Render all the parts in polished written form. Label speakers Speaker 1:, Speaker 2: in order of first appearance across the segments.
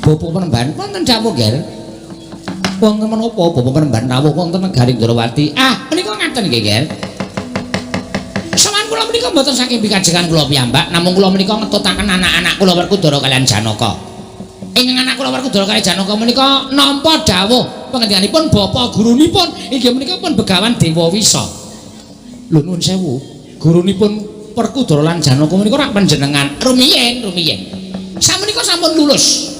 Speaker 1: Bapak Penemban wonten dawuh nggih. Wonten menapa Bapak Penemban rawuh wonten negari Ndrawati? Ah, menika ngaten nggih, Ger. Sowan kula menika mboten saking pikajengan kula piyambak, namung kula menika ngetutaken anak-anak kula Werkudara kaliyan Janaka. Ingkang anak kula Werkudara kaliyan Janaka menika nampa dawuh pangendikaanipun bapak gurunipun inggih menika pun Begawan Dewa Wisa. Lho nuwun sewu, gurunipun Werkudara lan Janaka menika rak panjenengan rumiyin. Samenika sampun lulus.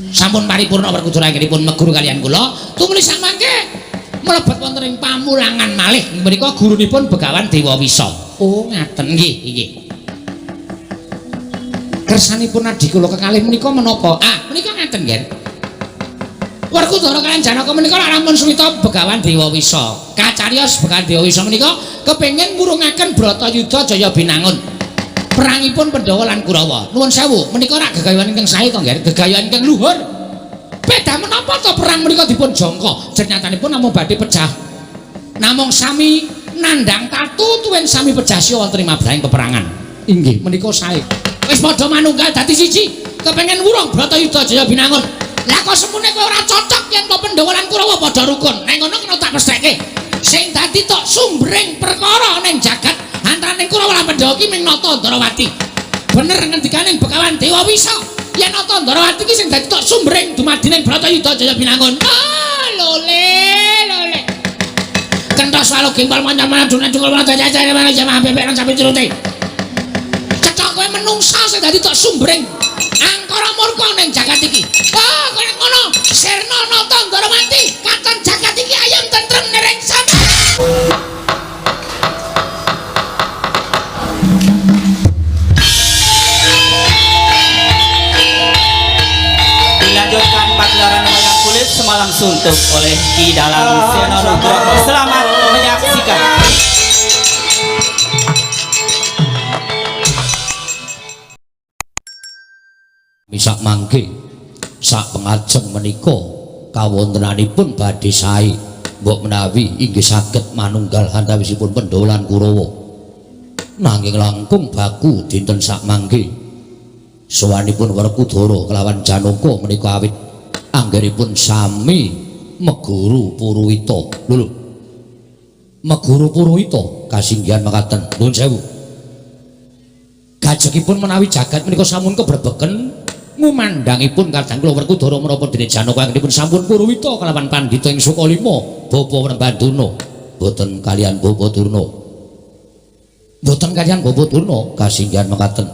Speaker 1: Sampun paripurna Werkudara anggenipun meguru kaliyan kula, tumuli samangke mlebet wonten ing pamulangan malih menika gurunipun Begawan Dewa Wisa. Oh, ngaten nggih, nggih. Kersanipun adhi kula kekalih menika menapa? Ah, menika ngaten nggih. Werkudara kaliyan Janaka menika lak rampun suwita Begawan Dewa Wisa. Kacariyos Begawan Dewa Wisa menika kepengin murungaken Bratayuda Jaya Binangun. Perangipun Pandhawa lan Kurawa. Nuwun sewu, menika rak gegayuhan ingkang sae to, nggih? Gegayuhan ingkang luhur. Beda menapa to perang menika dipun jangka? Jernyatanipun namung badhe pecah. Namung sami nandhang tatu tuwin sami pejah siya wonten ing mabrahing peperangan. Inggih, menika sae. Wis padha manunggal dadi siji, kepengin wurung Bratayuda Jaya Binangun. Lah kok semune kowe ora cocok yen to Pandhawa lan Kurawa padha rukun. Neng ngono kena tak pestheke. Sing dadi tok sumbering perkara ning jagat antaraning Kurawa lan Pandhawa ki ming Nata Ndrawati. Bener ngendikane Begawan Dewa Wisa. Yen Nata Ndrawati ki sing dadi tok sumbering dumadining Bratayuda Jaya Binangun. Ah, lole, lole. Kentos walu gempal manyan-manyan dunan jungul mana jajan mana jamaah bebek lan sapi curute. Cecok kowe menungsa sing dadi tok sumbering angkara murka ning jagat iki. Ah, kaya ngono. Sirna Nata Ndrawati, katon jagat iki ayem tentrem nereng sama.
Speaker 2: Dilanjutkan pagelaran wayang kulit semalam suntuk oleh Ki Dalang Seno Nugroho. Selamat menyaksikan.
Speaker 1: Misak mangke sak pengajeng menika kawontenanipun badhe sae mbok menawi inggih saged manunggal antawisipun Pandhawa lan Kurawa. Nanging langkung baku dinten sak mangke sowanipun Werkudara kelawan Janaka menika awit anggenipun sami meguru Puruwita. Lho, meguru Puruwita kasinggihan mekaten. Nuwun sewu. Gajegipun menawi jagat menika sampun kebrebeken ngumandhangipun kadang kula Werkudara menapa dene Janaka anggenipun sampun Puruwita kelawan pandhita ing Sukalima Bapa Penemban Durna boten kaliyan Bapa Durna. Boten kaliyan Bapa Durna kasinggihan mekaten.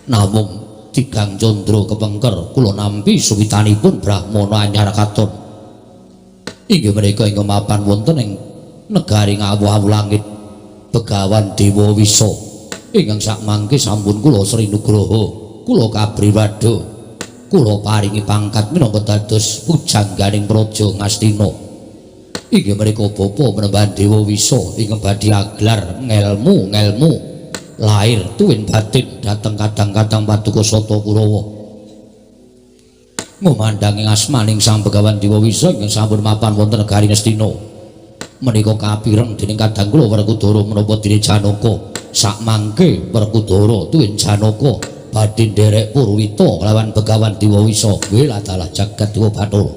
Speaker 1: Namung tigang candra kepengker kula nampi suwitanipun Brahmana anyar katon. Inggih menika ingkang mapan wonten ing negari Ngawu-awu langit Begawan Dewa Wisa ingkang sakmangke sampun kula Sri Nugroho kula kabriwada kula paringi pangkat minangka dados pujangganing praja Ngastina. Inggih menika Bapa Penemban Dewa Wisa ingkang badhe aglar ngelmu-ngelmu lahir tuwin batin dhateng kadang-kadang paduka Sata Kurawa. Ngumandangi asmaning Sang Begawan Dewa Wisa ingkang sampun mapan wonten negari Ngastina. Menika kapireng dening kadang kula Werkudara menapa dene Janaka. Sakmangke Werkudara tuwin Janaka badhe nderek Purwita kelawan Begawan Dewa Wisa. Weladalah jagat Dewa Bathara.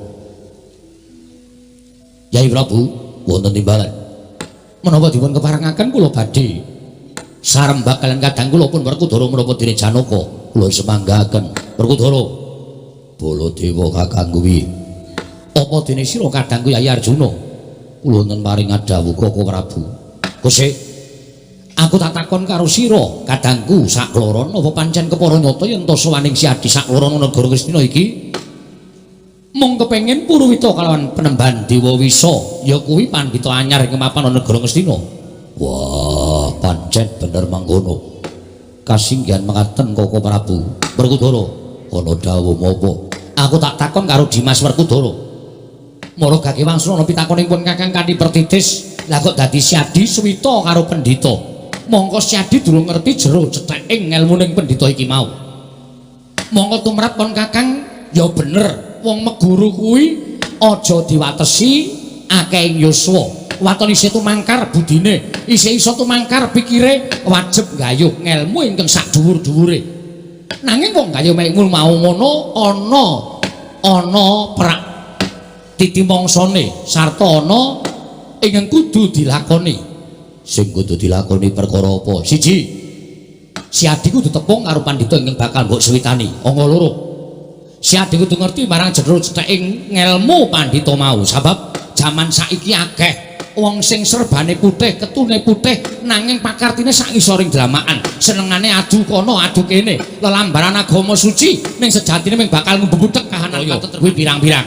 Speaker 1: Yai Prabu wonten timbalan. Menapa dipun keparengaken kula badhe sarembak kaliyan kadang kula pun Werkudara menapa dene Janaka. Kula semanggaken Werkudara. Baladewa kakangku piye? Apa dene sira kadangku Yai Arjuna? Kula wonten paring dawuh Koko Prabu. Kose, aku tak takon karo sira kadangku sakloron apa pancen kepara nyata yen ta sowaning si Adi sakloron negara Ngastina iki mung kepengin Puruwita kalawan Penemban Dewa Wisa ya kuwi pandhita anyar ing mapan negara Ngastina. Wah, pancen bener mangkono. Kasinggihan mekaten Koko Prabu. Werkudara, ana dawuh menapa? Aku tak takon karo Dimas Werkudara. Mara gage wangsul ana pitakoning pun Kakang kanthi pertitis. Lah kok dadi Siadi suwita karo pendhita. Mongko Siadi durung ngerti jero cetheking ngelmuning pendhita iki mau. Mongko tumrap pun Kakang ya bener wong meguru kuwi aja diwatesi akehing yuswa. Waton isih tumangkar budine, isih iso tumangkar pikire, wajib gayuh ngelmu ingkang sak dhuwur-dhuwure. Nanging wong kaya mekmu mau ngono ana ana prak titi mangsane sarta ana ingkang kudu dilakoni. Sing kudu dilakoni perkara apa? Siji, si Adi kudu tepung karo pandhita ingkang bakal mbok suwitani. Angka loro, si Adi kudu ngerti marang jero cetheke ngelmu pandhita mau. Sebab jaman saiki akeh wong sing serbane putih, ketune putih, nanging pakartine sak ngisoring dlamakan. Senengane adu kono, adu kene, lelambaran agama suci ning sejatine mung bakal ngbubuthek kahanan kuwi pirang-pirang.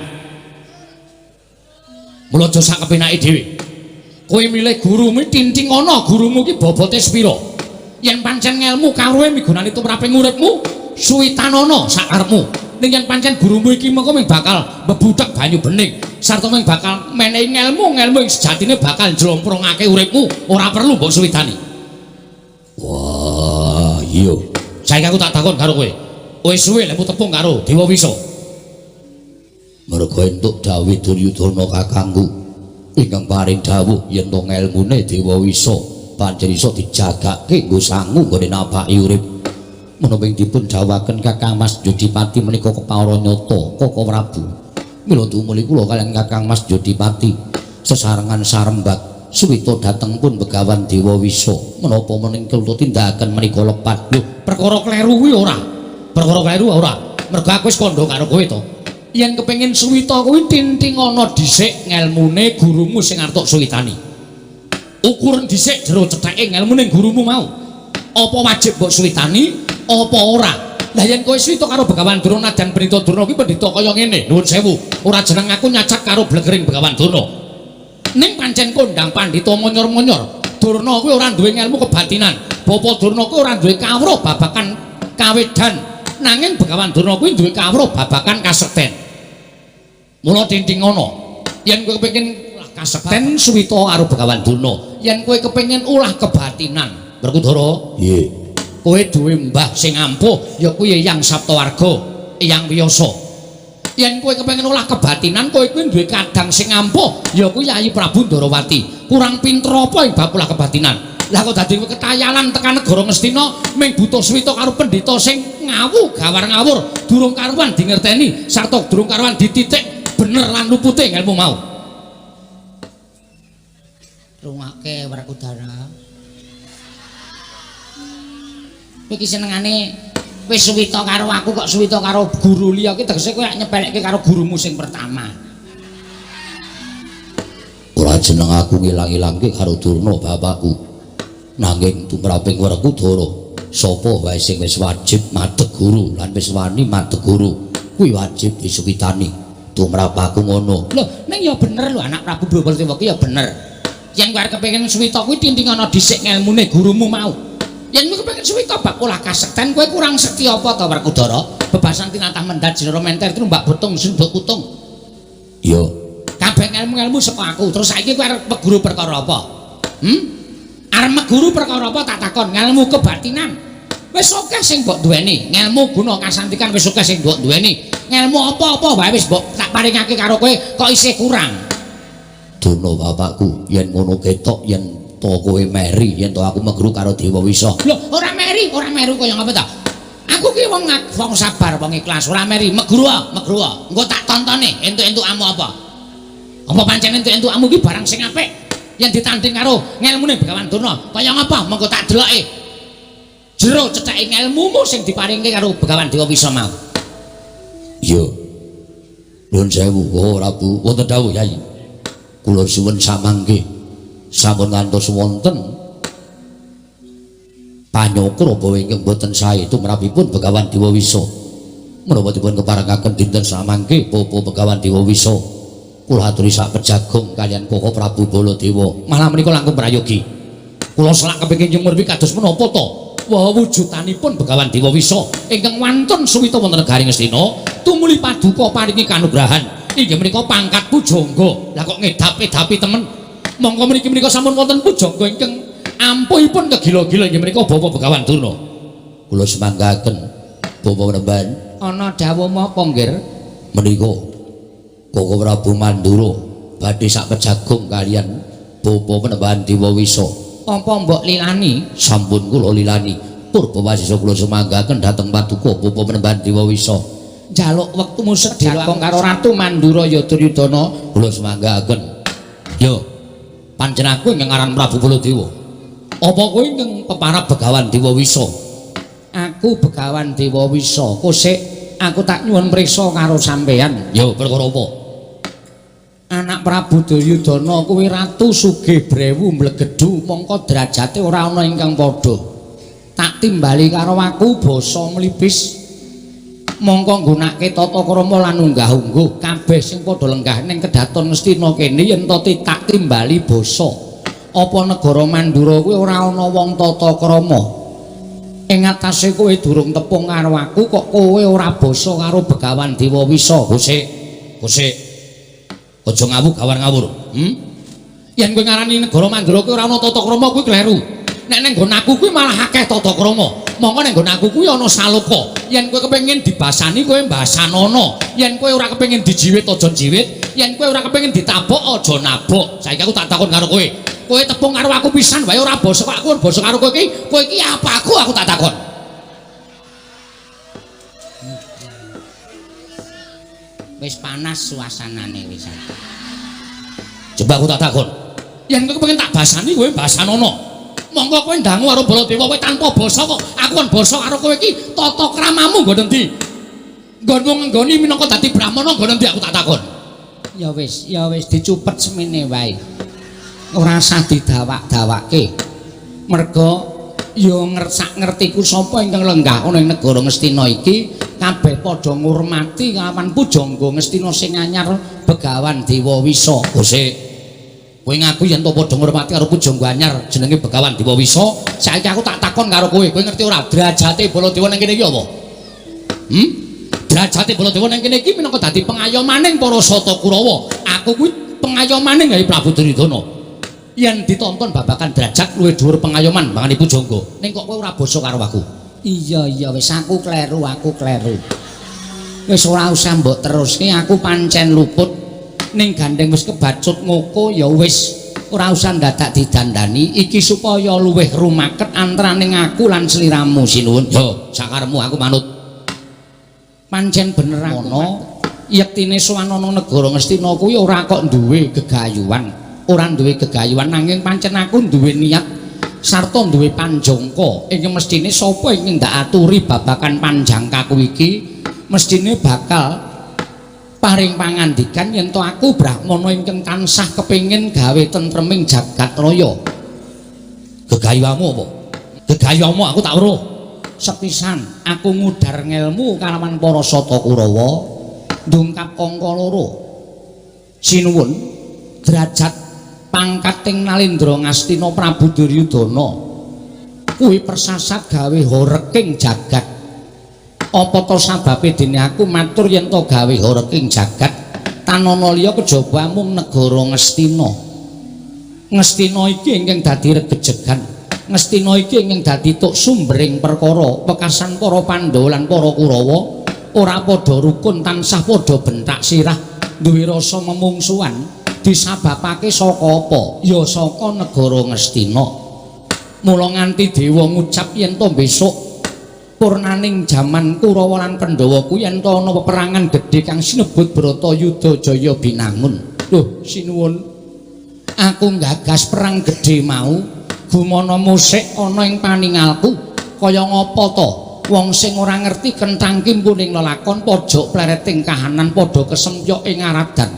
Speaker 1: Mula aja sak kepenake dhewe. Kowe milih gurumu tinting ana gurumu ki bobote sepira. Yen pancen ngelmu kawruhe migunani tumraping uripmu, suwitanana sakarepmu. Ning yen pancen gurumu iki mengko mung bakal mbebuthek banyu bening, sarta mung bakal menehi ngelmu-ngelmu ing sejatine bakal njlomprongake uripmu, ora perlu mbok suwitani. Wah, iya. Saiki aku tak takon karo kowe. Wis suwe lek tepung karo Dewa Wisa. Merga entuk dawuh Duryudana kakangku ingkang paring dawuh yen to ngelmune Dewa Wisa pancen iso dijagake nggo sangu nggone napaki urip. Menapa ing dipun dawuhaken Kakang Mas Jodipati menika kepara nyata Koko Prabu. Mila tumuli kula kaliyan Kakang Mas Jodipati sesarengan sarembag suwita dhateng pun Begawan Dewa Wisa. Menapa mening kula tindakaken menika lepat? Lho, perkara kleru kuwi ora. Perkara kleru ora. Mergo aku wis kandha karo kowe to. Yen kepengin suwita kuwi tinting ana dhisik ngelmune gurumu sing arep suwitani. Ukuran dhisik jero cetheke ngelmune gurumu mau. Apa wajib mbok suwitani apa ora? Lah yen kowe suwita karo Begawan Durna dan Pendhita Durna kuwi pendhita kaya ngene, nuwun sewu. Ora jeneng aku nyacak karo blegering Begawan Durna. Ning pancen kondang pandhita monyor-monyor. Durna kuwi ora duwe ngelmu kebatinan. Bapa Durna kuwi ora duwe kawruh babagan kawedan. Nanging Begawan Durna kuwi duwe kawruh babagan kasekten. Mula tinting ngono. Yen kowe kepengin ulah kasekten suwita karo Begawan Durna. Yen kowe kepengin ulah kebatinan, Werkudara, nggih. Kowe duwe mbah sing ampuh ya kuwi Eyang Saptawarga, Eyang Wiyasa. Yen kowe kepengin olah kebatinan, kowe kuwi duwe kadang sing ampuh ya kuwi Yayi Prabu Ndarawati. Kurang pinter apa ing bab olah kebatinan? Lah kok dadi kowe ketayalan tekan negara Ngastina ming butuh suwita karo pendhita sing ngawu gawar ngawur, durung karuan dingerteni sarta durung karuan dititik bener lan lupute ngelmu mau. Rungake Werkudara. Iki senengane wis suwita karo aku kok suwita karo guru liya iki tegese kowe nyepelekke karo gurumu sing pertama. Ora jeneng aku ngilang-ilangke karo Durna bapakku. Nanging tumraping Werkudara, sapa wae sing wis wajib madheg guru lan wis wani madheg guru, kuwi wajib disuwitani. Tumrap aku ngono. Lho, ning ya bener lho anak Prabu Baladewa ki ya bener. Yen kowe arep kepengin suwita kuwi tinting ana dhisik ngelmune gurumu mau. Yen kowe kepengin suwita bab olah kasekten kowe kurang sekti apa to Werkudara? Bebasan tinatah mendhat jinara menter trumbak betung sunduk kutung. Iya. Kabeh ngelmu-ngelmu saka aku. Terus saiki kowe arep meguru perkara apa? Arep meguru perkara apa tak takon? Ngelmu kebatinan. Wis akeh sing mbok duweni. Ngelmu guna kasantikan wis akeh sing mbok duweni. Ngelmu apa-apa wae wis mbok tak paringake karo kowe kok isih kurang. Durna bapakku, yen ngono ketok yen to kowe meri yen to aku meguru karo Dewa Wisa. Lho, ora meri, ora meru kaya ngapa ta? Aku ki wong wong sabar, wong ikhlas, ora meri. Meguru, meguru. Engko tak tontone entuk-entukamu apa. Apa pancen entuk-entukamu ki barang sing apik yen ditanding karo ngelmune Begawan Durna. Kaya ngapa? Mengko tak deloke. Jero cetheke ngelmumu sing diparingke karo Begawan Dewa Wisa mau. Iya. Nuwun sewu, oh Prabu, wonten dawuh Yai. Kula suwun samangke sampun ngantos wonten panyokra ingkang boten sae tumrapipun Begawan Dewa Wisa. Menapa dipun keparengaken dinten samangke Bapak Begawan Dewa Wisa kula aturi sak pejagong kaliyan Koko Prabu Baladewa. Malah menika langkung prayogi. Kula selak kepengin nyumurwi kados menapa to wujudanipun Begawan Dewa Wisa ingkang wantun suwita wonten negari Ngastina tumuli paduka paringi kanugrahan inggih menika pangkat pujangga. Lah kok ngedap-edapi temen. Monggo mriki menika sampun wonten pujangga ingkang ampuhipun kegila-gila inggih menika Bapak Begawan Durna. Kula semanggaken Bapak Panembahan. Ana dawuh menapa nggih? Menika Koko Prabu Mandura badhe sak pejagong kaliyan Bapak Panembahan Dewa Wisa. Apa mbok lilani? Sampun kula lilani. Purba Wasisa kula sumanggaken dhateng paduka Bapa Panembahan Dewa Wisa. Njaluk wektumu sedhela karo Ratu Mandura ya Duryudana kula sumanggaken. Yo, pancen aku ingkang aran Prabu Baladewa. Apa kowe ingkang peparab Begawan Dewa Wisa? Aku Begawan Dewa Wisa. Kosek aku tak nyuwun priksa karo sampeyan. Yo, perkara apa? Anak Prabu Duryudana kuwi ratu sugih brewu mlegedhu mongko derajate ora ana ingkang padha. Tak timbali karo aku basa mlipis. Mongko nggunakake tata krama lan unggah-ungguh kabeh sing padha lenggah ning kedaton Ngastina kene yen to tak timbali basa. Apa negara Mandura kuwi ora ana wong tata krama? Ing atase kowe durung tepung karo aku kok kowe ora basa karo Begawan Dewa Wisa. Gusik, gusik. Aja ngawur gawan ngawur. Yen kowe ngarani negara Mandura kuwi ora ana tata krama kuwi kleru. Nek ning nggon aku kuwi malah akeh tata krama. Mongko ning nggon aku kuwi ana saloka. Yen kowe kepengin dibasani kowe mbasanono. Yen kowe ora kepengin dijiwit aja jiwit. Yen kowe ora kepengin ditabok aja nabok. Saiki aku tak takon karo kowe. Kowe tepung karo aku pisan wae ora basa kok aku basa karo kowe iki. Kowe iki apa aku aku tak takon. Wis panas suasanane wis. Coba aku tak takon. Yen kowe kepengin tak basani kowe basanono. Monggo kowe ndangu karo Baladewa kowe tanpa basa kok aku kon basa karo kowe iki tata kramamu nggon endi? Nggonmu nggoni minangka dadi brahmana nggon endi aku tak takon. Ya wis dicupet semene wae. Ora usah didawak-dawake. Merga ya ngersak ngertiku sapa ingkang lenggah ana ing negara Ngastina iki kabeh padha ngurmati kawan pujangga Ngastina sing anyar Begawan Dewa Wisa. Gusik. Kowe ngaku yen to padha ngurmati karo pujangga anyar jenenge Begawan Dewa Wisa. Saiki aku tak takon karo kowe, kowe ngerti ora derajate Baladewa nang kene iki apa? Derajate Baladewa nang kene iki minangka dadi pengayomaning para Sata Kurawa. Aku kuwi pengayomaning gawe Prabu Duryudana. Yen ditonton babakan derajat luwih dhuwur pengayoman bangane pujangga. Ning kok kowe ora basa karo aku? Iya iya wis aku kleru, aku kleru. Wis ora usah mbok teruske, aku pancen luput. Ning gandeng wis kebacut ngoko ya wis ora usah dadak didandani iki supaya luwih rumaket antaraning aku lan sliramu sinuwun. Yo sakarepmu aku manut. Pancen bener aku ngono. Yektine sowan ana negara Ngastina kuwi ora kok duwe gegayuhan, ora duwe gegayuhan nanging pancen aku duwe niat sarta duwe panjangka ing mestine sapa ing ndak aturi babakan panjangkaku iki mestine bakal paring pangandikan yen to aku brahmana ingkang tansah kepengin gawe tentreming jagat raya. Gegayuhamu apa? Gegayuhamu aku tak weruh. Sepisan aku ngudar ngelmu kalawan para Sata Kurawa ndungkap angka loro. Sinuwun derajat pangkating Nalendra Ngastina Prabu Duryudana kuwi persasat gawe horeking jagat. Apa to sababe dene aku matur yen to gawe horeking jagat tanana liya kejaba mung negara Ngastina. Ngastina iki ingkang dadi regejegan, Ngastina iki ingkang dadi tuk sumbering perkara wekasan para Pandhawa lan para Kurawa ora padha rukun tansah padha bentak sirah duwe rasa memungsuhan disababake saka apa? Ya saka negara Ngastina. Mula nganti dewa ngucap yen to besok purnaning jaman Kurawa lan Pandhawa kuwi yen to ana peperangan gedhe kang sinebut Bratayuda Jaya Binangun. Loh, sinuwun. Aku nggagas perang gedhe mau gumana musik ana ing paningalku. Kaya ngapa to? Wong sing ora ngerti kenthang kimpuning lelakon pojok plereting kahanan padha kesempyok ing aradan.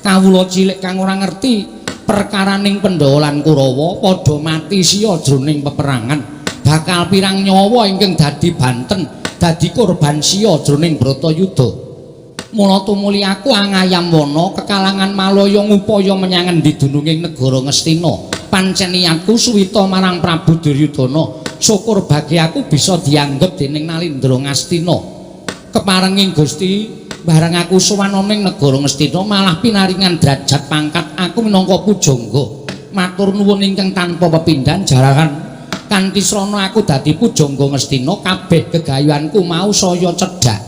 Speaker 1: Kawula cilik kang ora ngerti perkaraning Pandhawa lan Kurawa padha mati siya jroning peperangan. Bakal pirang nyawa ingkang dadi banten, dadi korban siya jroning Bratayuda. Mula tumuli aku angayam wana kekalangan Malaya ngupaya menyang endi dununging negara Ngastina. Pancen niatku suwita marang Prabu Duryudana. Syukur bagi aku bisa dianggep dening Nalendra Ngastina. Keparenging Gusti, bareng aku sowan ana ing negara Ngastina malah pinaringan derajat pangkat aku minangka pujangga. Matur nuwun ingkang tanpa pepindhan jarahan kanthi srana aku dadi pujangga Ngastina kabeh gegayuhanku mau saya cedhak.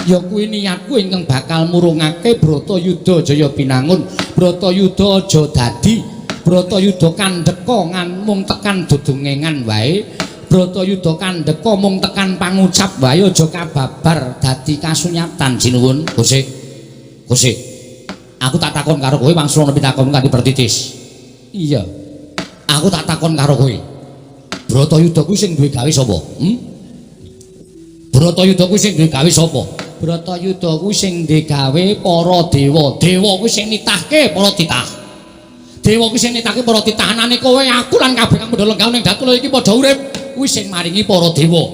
Speaker 1: Ya kuwi niatku ingkang bakal murungake Bratayuda Jaya Binangun. Bratayuda aja dadi Bratayuda kandheka ngan mung tekan dodongengan wae. Bratayuda kandheka mung tekan pangucap wae aja kababar dadi kasunyatan. Sinuwun Gusti. Gusti. Aku tak takon karo kowe wangsul pitakon kanthi bertitis. Iya. Aku tak takon karo kowe. Bratayuda kuwi sing duwe gawe sapa? Hmm? Bratayuda kuwi sing duwe gawe sapa? Bratayuda kuwi sing duwe gawe para dewa. Dewa kuwi sing nitahke para titah. Dewa kuwi sing nitahke para titahanane kowe, aku lan kabeh kang padha lenggah ning datula iki padha urip. Kuwi sing maringi para dewa.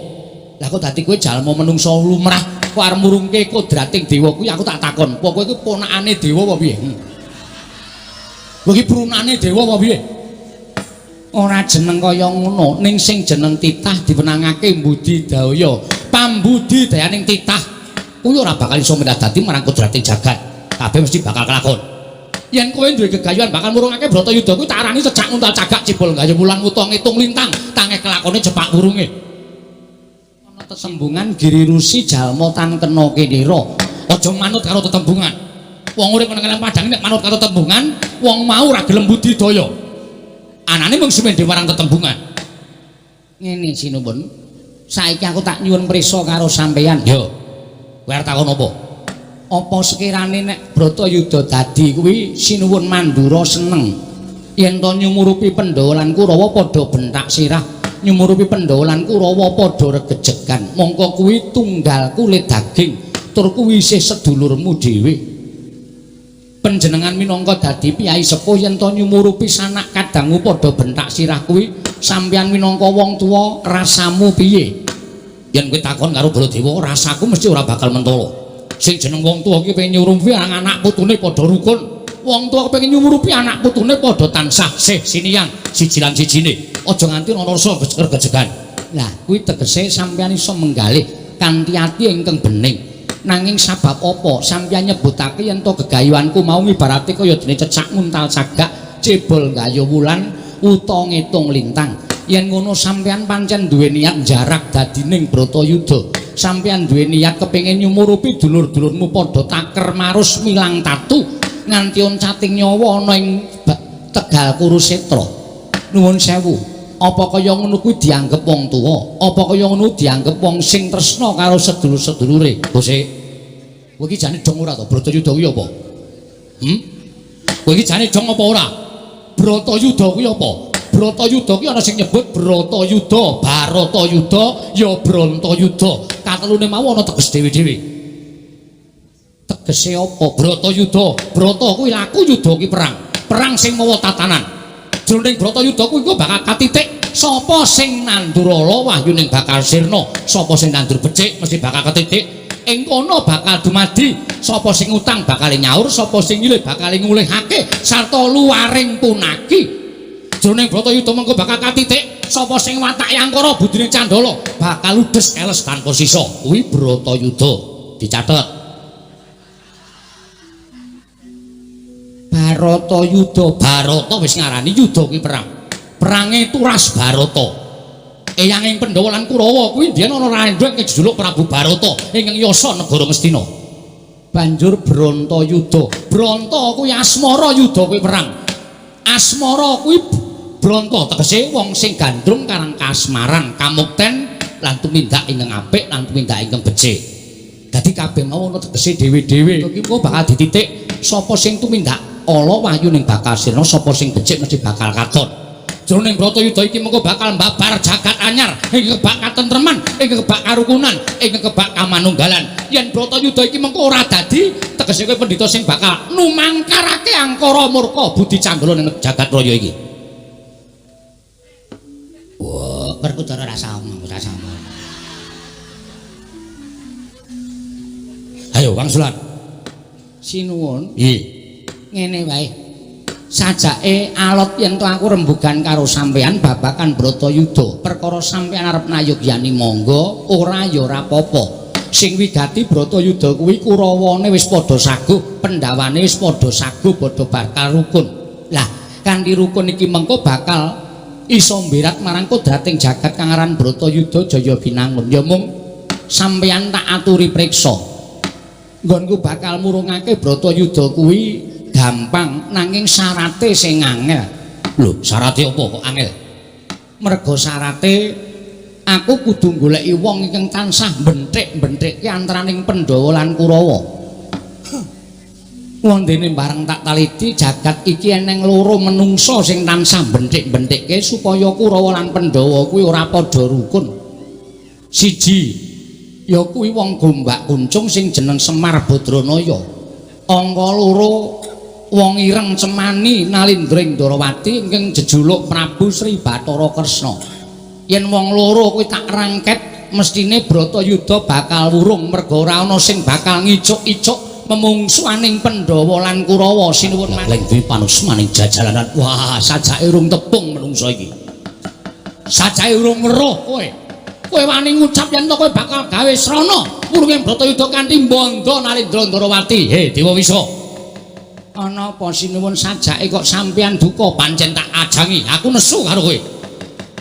Speaker 1: Lah kok dadi kowe jalma menungsa lumrah kok arep murungke kodrating dewa kuwi aku tak takon. Apa kowe iki ponakane dewa apa piye? Kowe iki prunane dewa apa piye? Ora jeneng kaya ngono, ning sing jeneng titah diwenangake budidaya. Pambudidayaning titah kuwi ora bakal iso mendah dadi marang kodrating jagat. Kabeh mesti bakal kelakon. Yen kowe duwe gegayuhan bakal murungake Bratayuda kuwi tak arani cecak nguntal cagak cibol gayuh wulan wuta ngitung lintang, tange kelakone jepak wurunge. Ana tetembungan giri rusi jalma tan kena kinira. Aja manut karo tetembungan. Wong urip nang padang nek manut karo tetembungan, wong mau ora gelem budidaya. Anane mung sumendhe marang tetembungan. Ngene sinuwun. Saiki aku tak nyuwun prisa karo sampeyan. Yo. Kowe arep takon apa? Apa sekirane nek Bratayuda dadi kuwi sinuwun Mandura seneng yen to nyumurupi Pandhawa lan Kurawa padha bentak sirah, nyumurupi Pandhawa lan Kurawa padha regejegan, mongko kuwi tunggal kulit daging tur kuwi isih sedulurmu dhewe. Panjenengan minangka dadi piyai sepuh yen to nyumurupi sanak kadangmu padha bentak sirah kuwi sampeyan minangka wong tuwa rasamu piye? Yen kowe takon karo Baladewa, rasaku mesti ora bakal mentolo. Sing jeneng wong tuwa iki pengen nyurupi anak putune padha rukun. Wong tuwa pengen nyumurupi anak putune padha tansah sih siniyang siji lan sijine. Aja nganti ana rasa regejegan. Lah kuwi tegese sampeyan iso menggalih kanthi ati ingkang bening. Nanging sabab apa sampeyan nyebutake yen to gegayuhanku mau ibarate kaya dene cecak nguntal cagak, cebol gayuh wulan, wuta ngitung lintang. Yen ngono sampeyan pancen duwe niat njarak dadining Bratayuda. Sampeyan duwe niat kepengin nyumurupi dulur-dulurmu padha taker marus milang tatu nganti oncating nyawa ana ing Tegal Kurusetra. Nuwun sewu, apa kaya ngono kuwi dianggep wong tuwa? Apa kaya ngono dianggep wong sing tresna karo sedulur-sedulure? Gusti, kowe iki jane dong ora to? Bratayuda kuwi apa? Kowe iki jane dong apa ora? Bratayuda kuwi apa? Bratayuda kuwi ana sing nyebut Bratayuda, Baratayuda, ya Brantayuda. Katelune mau ana teges dhewe-dhewe. Tegese apa? Bratayuda. Brata kuwi laku, yuda kuwi perang. Perang sing mawa tatanan. Jroning Bratayuda kuwi engko bakal katitik sapa sing nandur ala wahyuning bakal sirna, sapa sing nandur becik mesti bakal ketitik. Ing kono bakal dumadi sapa sing utang bakal nyaur, sapa sing nyilih bakal ngulihake sarta luwaring punaki. Jroning Bratayuda mengko bakal katitik sapa sing watake angkara budine candala bakal ludes keles tanpa sisa. Kuwi Bratayuda. Dicatet. Baratayuda. Barata wis ngarani yuda kuwi perang. Perange turas Barata. Eyang ing Pandhawa lan Kurawa kuwi biyen ana randhek jejuluk Prabu Barata ingkang yasa negara Ngastina. Banjur Brantayuda. Branta kuwi asmara, yuda kuwi perang. Asmara kuwi branta tegese wong sing gandrung karang kasmaran, kamukten lan tumindak ingkang apik lan tumindak ingkang becik. Dadi kabeh mau ana tegese dhewe-dhewe. Iki engko bakal dititik sapa sing tumindak ala wahyuning bakal sirna, sapa sing becik mesti bakal katon. Jroning Bratayuda iki mengko bakal mbabar jagat anyar ing kebak katentreman, ing kebak karukunan, ing kebak kamanunggalan. Yen Bratayuda iki mengko ora dadi tegese kowe pendhita sing bakal numangkarake angkara murka budi candala ning jagat raya iki. Wah, Werkudara rasa omong, rasa omong. Ayo wangsulan. Sinuwun. Nggih. Ngene wae. Sajake alot yen to aku rembugan karo sampeyan babakan Bratayuda. Perkara sampeyan arep nayogyani monggo, ora ya ora apa-apa. Sing wigati Bratayuda kuwi Kurawane wis padha saguh, Pandhawane wis padha saguh, padha bakal rukun. Lah, kanthi rukun iki mengko bakal iso mbirat marang kodrating jagat kang aran Bratayuda Jaya Binangun. Ya mung sampeyan tak aturi priksa. Nggonku bakal murungake Bratayuda kuwi gampang, nanging syarate sing angel. Lho, syarate apa kok angel? Mergo syarate Aku kudu goleki wong ingkang tansah benthik-benthikke antaraning Pandhawa lan Kurawa. Wondene bareng tak taliti jagat iki eneng loro menungsa sing tansah benthik-benthikke supaya Kurawa lan Pandhawa kuwi ora padha rukun. Siji ya kuwi wong Gombak Kuncung sing jeneng Semar Badranaya. Angka loro wong ireng cemani Nalindra Ndrawati ingkang jejuluk Prabu Sri Bathara Kresna. Yen wong loro kuwi tak rangket mestine Bratayuda bakal wurung merga ora ana sing bakal ngicuk-icuk memungsuaning Pandhawa lan Kurawa. Sinuwun leng dwi panusmaning jajalanan. Wah, sajake urung tepung menungsa iki. Sajake urung weruh kowe. Kowe wani ngucap yen to kowe bakal gawe srana wurunge Bratayuda kanthi mbandha Nalindra Ndrawati. He Dewa Wisa. Ana apa sinuwun sajake kok sampeyan duka? Pancen tak ajangi, aku nesu karo kowe.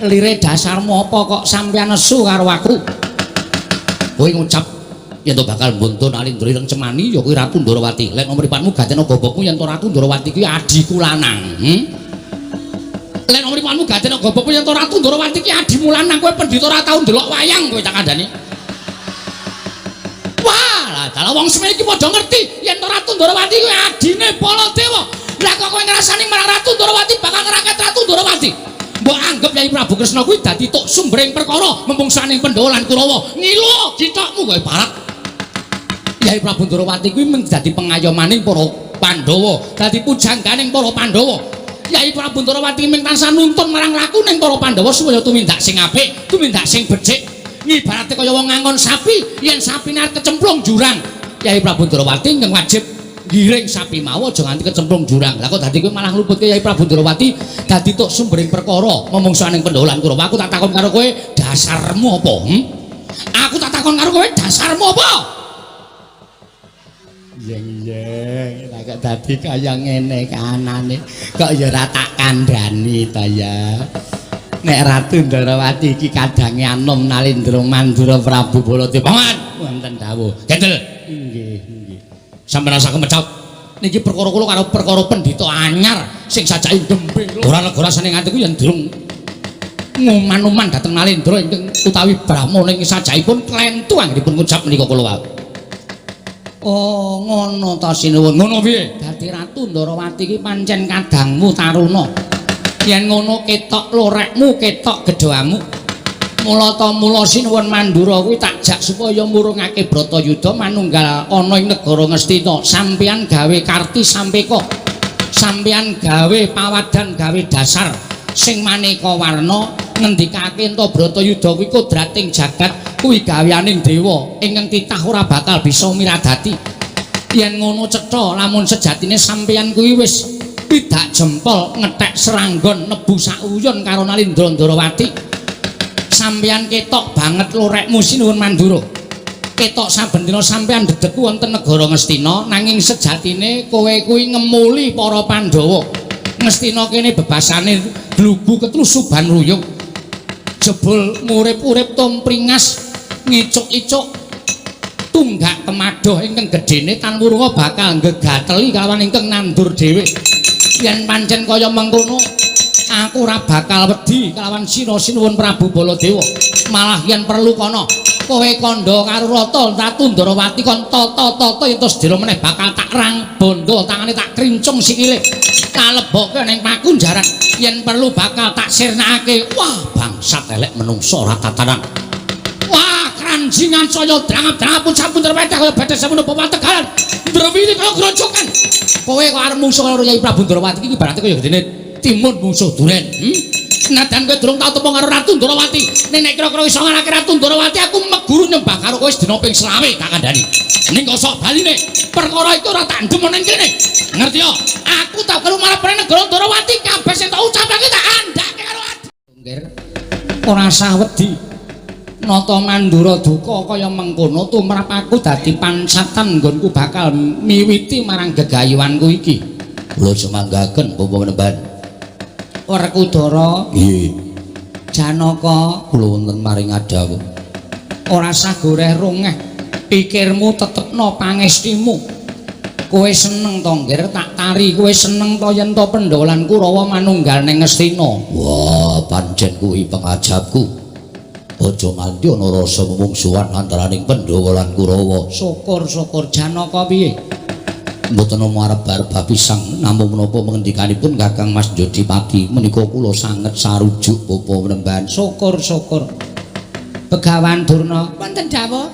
Speaker 1: Lire dasarmu apa kok sampeyan nesu karo aku? Kowe ngucap yen to bakal mbandha Nalindra ireng cemani ya kuwi Ratu Ndrawati. Lek mripatmu gatena gobokmu yen to Ratu Ndrawati kuwi adhiku lanang. Lek mripatmu gatena gobokmu yen to Ratu Ndrawati ki adhimu lanang, kowe pendhita ora tau ndelok wayang kowe tak kandhani. Wah, lah dalah wong semene iki padha ngerti yen to Ratu Ndrawati kuwi adine Baladewa. Lah kok kowe ngrasani marang Ratu Ndrawati bakal ngraket Ratu Ndrawati? Mbok anggap Yai Prabu Kresna kuwi dadi tok sumbering perkara memungsane Pandhawa lan Kurawa. Ngilo cithokmu kowe barak. Yai Prabu Ndrawati kuwi mung dadi pengayomaning para Pandhawa, dadi pujangganing para Pandhawa. Yai Prabu Ndrawati mung tansah nuntun marang lakuning para Pandhawa supaya tumindak sing apik, tumindak sing becik. Ibarate kaya wong ngangon sapi, yen sapine arep kecemplung jurang, Yai Prabu Ndrawati ingkang wajib ngiring sapi mau aja nganti kecemplung jurang. Lah kok dadi kowe malah ngluputke Yai Prabu Ndrawati dadi tok sumbering perkara memungsuhaning Pandhawa lan Kurawa. Aku tak takon karo kowe, dasarmu apa? Aku tak takon karo kowe, dasarmu apa? Yeng-yeng, lah kok dadi kaya ngene kahanane, kok ya ora tak kandhani ta ya. Nek Ratu Ndrawati iki kadange anom Nalindra Mandura Prabu Baladewa. Paman, wonten dawuh. Gendel. Nggih, nggih. Sampeyan rasa kemecap. Niki perkara kula karo perkara pendhita anyar sing sajake gembe. Ora lega rasane nganti ku yen durung nguman-uman dhateng Nalindra ingkang utawi brahmana ing sajakipun klentu anggenipun ngucap menika kula wau. Oh, ngono ta sinuwun. Ngono piye? Dadi Ratu Ndrawati iki pancen kadangmu taruna. Yen ngono ketok lorekmu, ketok gedhamu. Mula ta mula sinuwun Mandura kuwi tak jak supaya murungake Bratayuda manunggal ana ing negara Ngastina. Sampeyan gawe karti sampeka. Sampeyan gawe pawadan, gawe dasar sing maneka warna ngendikake ento Bratayuda kuwi kodrating jagat kuwi gaweaning dewa ingkang titah ora bakal bisa miradati. Yen ngono cetha lamun sejatine sampeyan kuwi wis pidak jempol ngethek seranggon nebu sauyun karo Nalindra Ndrawati. Sampeyan ketok banget lorekmu sinuwun Mandura. Ketok saben dina sampeyan dedeku wonten negara Ngastina, nanging sejatine kowe kuwi ngemuli para Pandhawa. Ngastina kene bebasane glugu ketlusuban ruyung. Jebul ngurip-urip tumpringas ngicuk-icuk tunggak kemadoh ingkang gedene tan wurunga bakal nggegateli kalawan ingkang nandur dhewe. Yen pancen kaya mengkono aku ora bakal wedi kalawan sira sinuwun Prabu Baladewa. Malah yen perlu kono kowe kandha karo Rata Ratu Ndrawati kon tata-tata yen terus dira meneh bakal tak rang bondo tangane tak krincung sikile kaleboke ning pakunjaran. Yen perlu bakal tak sirnakake. Wah, bangsat elek menungso ora tatanan. Wah, kranjingan saya drangap-drangap pun sampun terpetah kaya bathas sampun bapak tegalan. Ndrewili kaya grojokan. Kowe kok arep mungsuh karo Yai Prabu Ndrawati iki ibarate kaya gedene timun mungsuh duren. Senajan kowe durung tau tepung karo Ratu Ndrawati, nek kira-kira iso ngalahke Ratu Ndrawati aku meguru nyembah karo kowe sedina ping 25 tak kandhani. Ning kosok baline, perkara iki ora tak ndem ning kene. Ngerti ya? Aku tau karo marep negara Ndrawati kabeh sing tak ucapake tak andhake karo adi. Nggih. Ora sah wedi. Nata Mandura duka kaya mengkono tumrap aku dadi pancatan nggonku bakal miwiti marang gegayuhanku iki. Kula sumanggaken Bapak Penemban. Werkudara. Nggih. Janaka kula wonten maring adawuh. Ora sah goreh rongeh. Pikirmu tetepno pangestimu. Kowe seneng to nggir tak tari, kowe seneng to yen to Pandhawa lan Kurawa manunggal ning Ngastina. Wah, pancen kuwi pengajapku.
Speaker 3: Aja nganti ana rasa mungsuhan antaraning Pandhawa lan Kurawa.
Speaker 1: Syukur-syukur. Janaka piye?
Speaker 3: Mboten namung arep bapisang namung menapa pengendikanipun Kakang Mas Jodipati menika kula sanget sarujuk Bapak Penemban.
Speaker 1: Syukur-syukur. Begawan Durna, wonten dawuh.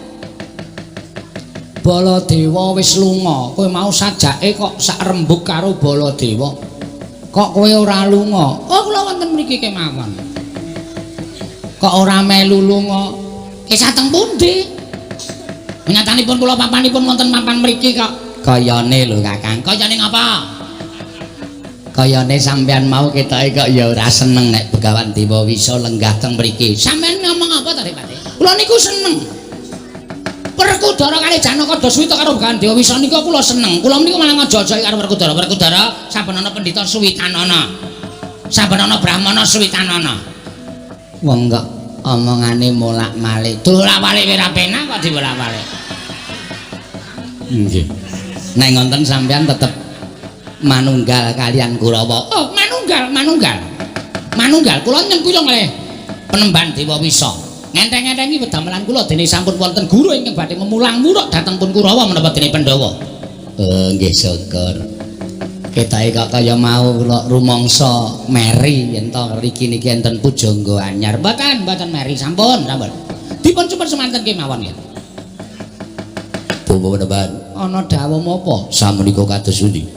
Speaker 1: Baladewa wis lunga, kowe mau sajake kok sak rembug karo Baladewa. Kok kowe ora lunga? Oh, kula wonten mriki kemawon. Kok ora melu lunga? Sateng pundi? Nyatanipun kula papanipun wonten papan mriki kok.
Speaker 3: Kayane lho Kakang.
Speaker 1: Kayane ngapa?
Speaker 3: Kayane sampean mau ketoke kok ya ora seneng nek Begawan Dewa Wisa lenggah teng mriki.
Speaker 1: Sampean ngomong apa ta, Pak? Kula niku seneng. Werkudara kali Janaka Doswita karo Begawan Dewa Wisa niku kula seneng. Kula niku malah ngajojoki karo Werkudara. Werkudara saben ana pendhita suwitanana. Saben ana brahmana suwitanana.
Speaker 3: Wong kok omongane molak-malik.
Speaker 1: Dolak-walik ora penak kok dibolak-balik.
Speaker 3: Nggih. Nek ngonten sampean tetep manunggal kalian Kurawa.
Speaker 1: Oh, manunggal, manunggal. Manunggal kula nyengkuyung kalih Penemban Dewa Wisa. Ngenteng-entengi wedamelan kula dene sampun wonten guru ingkang badhe memulang muruk dhateng pun Kurawa menapa dene Pandhawa.
Speaker 3: Oh, nggih syukur. Ketoke kok kaya mau kula rumangsa meri yen to mriki niki enten pujangga anyar.
Speaker 1: Mboten, mboten meri, sampun, sampun. Dipun cupet semanten kemawon nggih.
Speaker 3: Bapak Penemban,
Speaker 1: ana dawuh menapa?
Speaker 3: Samenika kados pundi?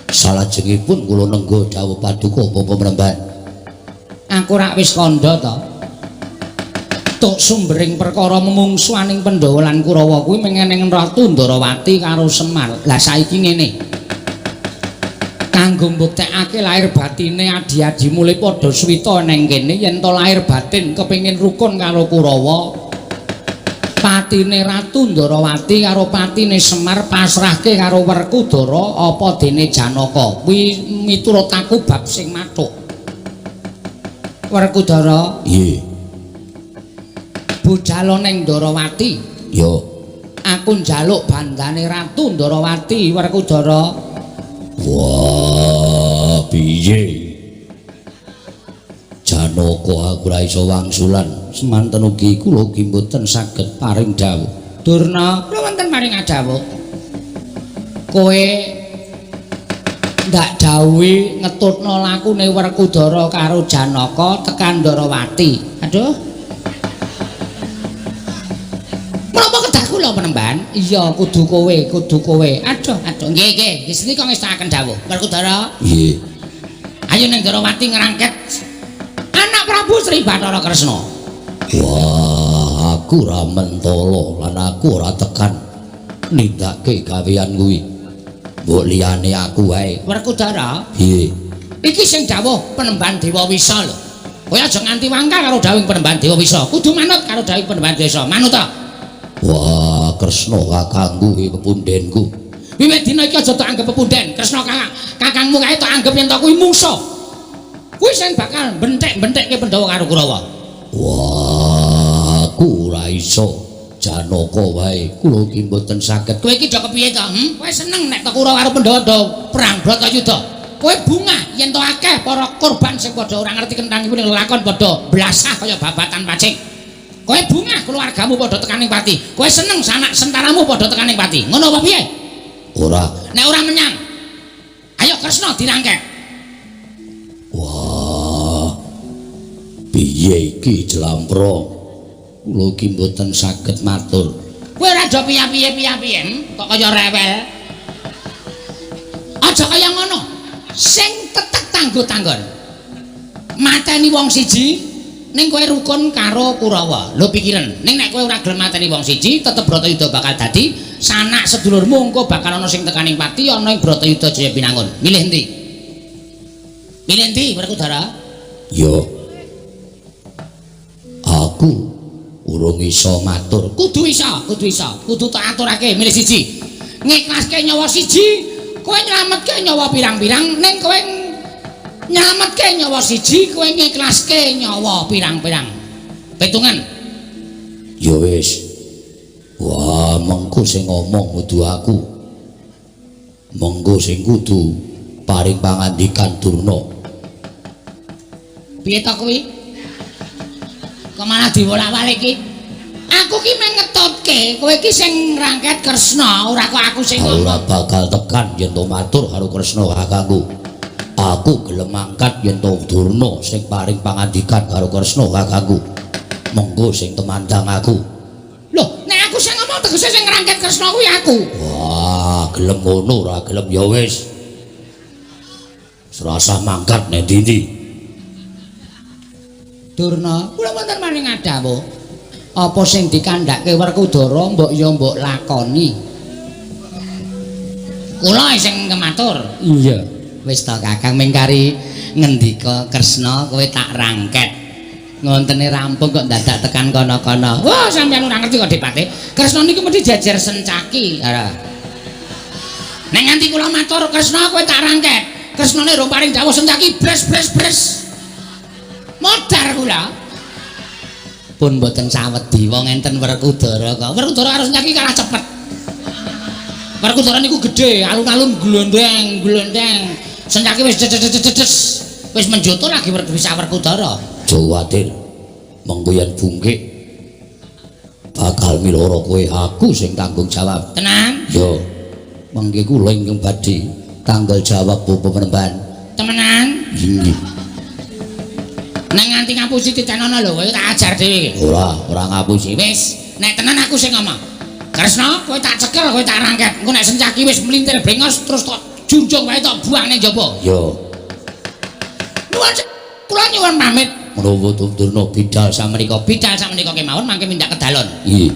Speaker 3: Salajengipun kula nengga dawuh paduka Bapak Penemban.
Speaker 1: Aku rak wis kandha to. Tuk sumbering perkara memungsuhaning Pandhawa lan Kurawa kuwi mengeneng Ratu Ndorowati karo Semar. Lah saiki ngene. Kanggo mbuktekake lahir batine adi-adi mulih padha suwita neng kene yen to lahir batin kepengin rukun karo Kurawa. Patine Ratu Ndorowati karo patine Semar pasrahke karo Werkudara apa dene Janaka. Kuwi miturut aku bab sing mathuk. Werkudara,
Speaker 3: nggih.
Speaker 1: Budhal ning Ndorowati.
Speaker 3: Ya.
Speaker 1: Aku njaluk bandane Ratu Ndorowati, Werkudara.
Speaker 3: Wah, piye? Janaka aku ora iso wangsulan. Semanten ugi kula ugi mboten saged paring dawuh.
Speaker 1: Durna, kula wonten paring dawuh. Kowe ndak dawuhi ngetutno lakune Werkudara karo Janaka tekan Ndorowati. Aduh. Menapa kedah kula Penemban? Iya, kudu kowe, kudu kowe. Aduh, aduh. Nggih, nggih. Wis nika ngestakaken dawuh. Werkudara.
Speaker 3: Nggih.
Speaker 1: Ayo ning Ndorowati ngrangket anak Prabu Sri Bathara Kresna.
Speaker 3: Wah, aku ora mentala lan aku ora tekan nindakake gawean kuwi. Mbok liyane aku wae.
Speaker 1: Werkudara.
Speaker 3: Nggih.
Speaker 1: Iki sing dawuh Penemban Dewa Wisa lho. Kowe aja nganti wangkal karo dawuh Penemban Dewa Wisa. Kudu manut karo dawuh Penemban Dewa Wisa. Manut ta?
Speaker 3: Wah, Kresna kakangku kuwi pepundenku.
Speaker 1: Wiwit dina iki aja tok anggep pepunden. Kresna kakangmu kae tok anggep yen to kuwi mungsuh. Kuwi sing bakal benthek-benthekke Pandhawa karo Kurawa.
Speaker 3: Wah, aku ora iso. Janaka wae kula iki mboten saged.
Speaker 1: Kowe iki do kepiye to? Kowe seneng nek to Kurawa karo Pandhawa do perang Bratayuda. Kowe bungah yen to akeh para korban sing padha ora ngerti kentang iku ning lelakon padha blasah kaya babatan pacing. Kowe bungah keluargamu padha tekaning pati. Kowe seneng sanak sentaramu padha tekaning pati. Ngono apa piye?
Speaker 3: Ora.
Speaker 1: Nek ora menyang. Ayo Kresna dirangkek.
Speaker 3: Wah. Piye iki Jlampra? Kula iki mboten saged matur.
Speaker 1: Kowe ora do piye-piye kok kaya rewel. Aja kaya ngono. Sing tetek tanggo-tanggon. Mateni wong siji ning kowe rukun karo Kurawa. Lho pikiran, ning nek kowe ora gelem mateni wong siji, tetep Bratayuda bakal dadi sanak sedulurmu engko bakal ana sing tekaning pati, ana ing Bratayuda Jaya Binangun. Milih endi? Milih endi, Werkudara?
Speaker 3: Ya. Aku urung iso matur.
Speaker 1: Kudu iso, kudu iso. Kudu tak aturake milih siji. Ngiklaske nyawa siji, kowe nyelametke nyawa pirang-pirang, ning kowe nyelametke nyawa siji, kowe ngiklaske nyawa pirang-pirang. Pitungan.
Speaker 3: Ya wis. Wah, mengko sing ngomong kudu aku. Mengko sing kudu paring pangandikan Durna.
Speaker 1: Piye ta kuwi? Kok malah diwolak-walik iki? Aku ki mung ngetutke, kowe iki sing ngrangket Kresna, ora kok aku sing ngomong.
Speaker 3: Ora bakal tekan yen to matur karo Kresna kakangku. Aku gelem mangkat yen to Durna sing paring pangandikan karo Kresna kakangku. Mengko sing temandang aku.
Speaker 1: Loh, nek aku sing ngomong tegese sing ngrangket Kresna kuwi aku.
Speaker 3: Wah, gelem ngono ora gelem ya wis. Serasa mangkat nek ndi-ndi.
Speaker 1: Durna, kula wonten maring ngadhawuh. Apa sing dikandhake Werkudara mbok ya mbok lakoni. Kula sing kematur. Iya. Wis to Kakang mengkari ngendika Kresna kowe tak rangket. Ngontene rampung kok dadak tekan kono-kono. Wah, sampeyan ora ngerti kok Dipate. Kresna niku mesti jejer sencaki. Ora. Nek nganti kula matur Kresna kowe tak rangket. Kresnane rong paring dawuh sencaki bres bres bres. Modar kula. Pun mboten sawedi wong enten Werkudara kok. Werkudara karo Sencaki kalah cepet. Werkudara niku gedhe, alun-alun glondeng, glondeng. Sencaki wis des. Wis menjoto lagi bisa Werkudara.
Speaker 3: Aja kuwatir. Mengko yen bungkik bakal miloro kowe, aku sing tanggung jawab.
Speaker 1: Tenan?
Speaker 3: Yo. Mengke kula ingkang badhe tanggal jawab bapa penemban.
Speaker 1: Temenan?
Speaker 3: Inggih.
Speaker 1: Nek nganti ngapusi titenono lho, kowe tak ajar dhewe.
Speaker 3: Ora, ora ngapusi.
Speaker 1: Wis, nek tenan aku sing ngomong. Kresna, kowe tak cekel, kowe tak rangket. Engko nek Sencaki wis mlintir brengos terus tok junjung wae tok buang ning jaba.
Speaker 3: Yo.
Speaker 1: Nuwun kula nyuwun pamit.
Speaker 3: Menawa Durna bidal
Speaker 1: samenika, bidal samenika kemawon mangke mindak kedalon.
Speaker 3: Nggih.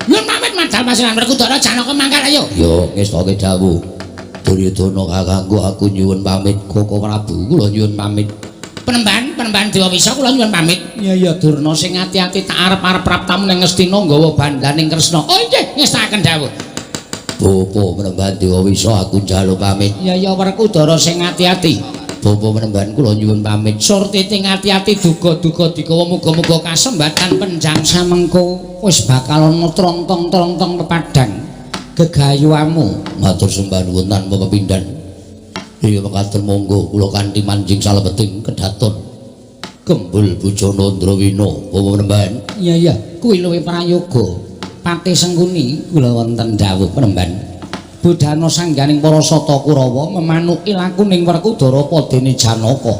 Speaker 1: Nyuwun pamit madal pasiran Werkudara Janaka mangkat ayo.
Speaker 3: Yo, ngestoke dawuh. Duryudana kakangku aku nyuwun pamit, Koko Prabu kula nyuwun pamit.
Speaker 1: Penemban, penemban Dewa Wisa kula nyuwun pamit. Iya iya Durna sing ati-ati tak arep-arep praptamu ning Ngastina nggawa bandaning Kresna. Oh nggih, ngestakaken dawuh.
Speaker 3: Bapa penemban Dewa Wisa aku njaluk pamit.
Speaker 1: Iya iya Werkudara sing ati-ati.
Speaker 3: Bapa penemban kula nyuwun pamit.
Speaker 1: Surtiti ati-ati duga-duga digawa muga-muga kasembatan penjang samengko wis bakal ana trontong-trontong pepadang gegayuamu.
Speaker 3: Matur sembah nuwun tanpa pepindhan. Iya mekaten monggo kula kanthi manjing salebeting kedaton Gembul Bujana Ndrawina Bapa penemban.
Speaker 1: Iya iya kuwi luwih prayoga. Pati Sengkuni kula wonten dawuh penemban. Budana sangganing para sata Kurawa memanuki lakuning Werkudara padene Janaka.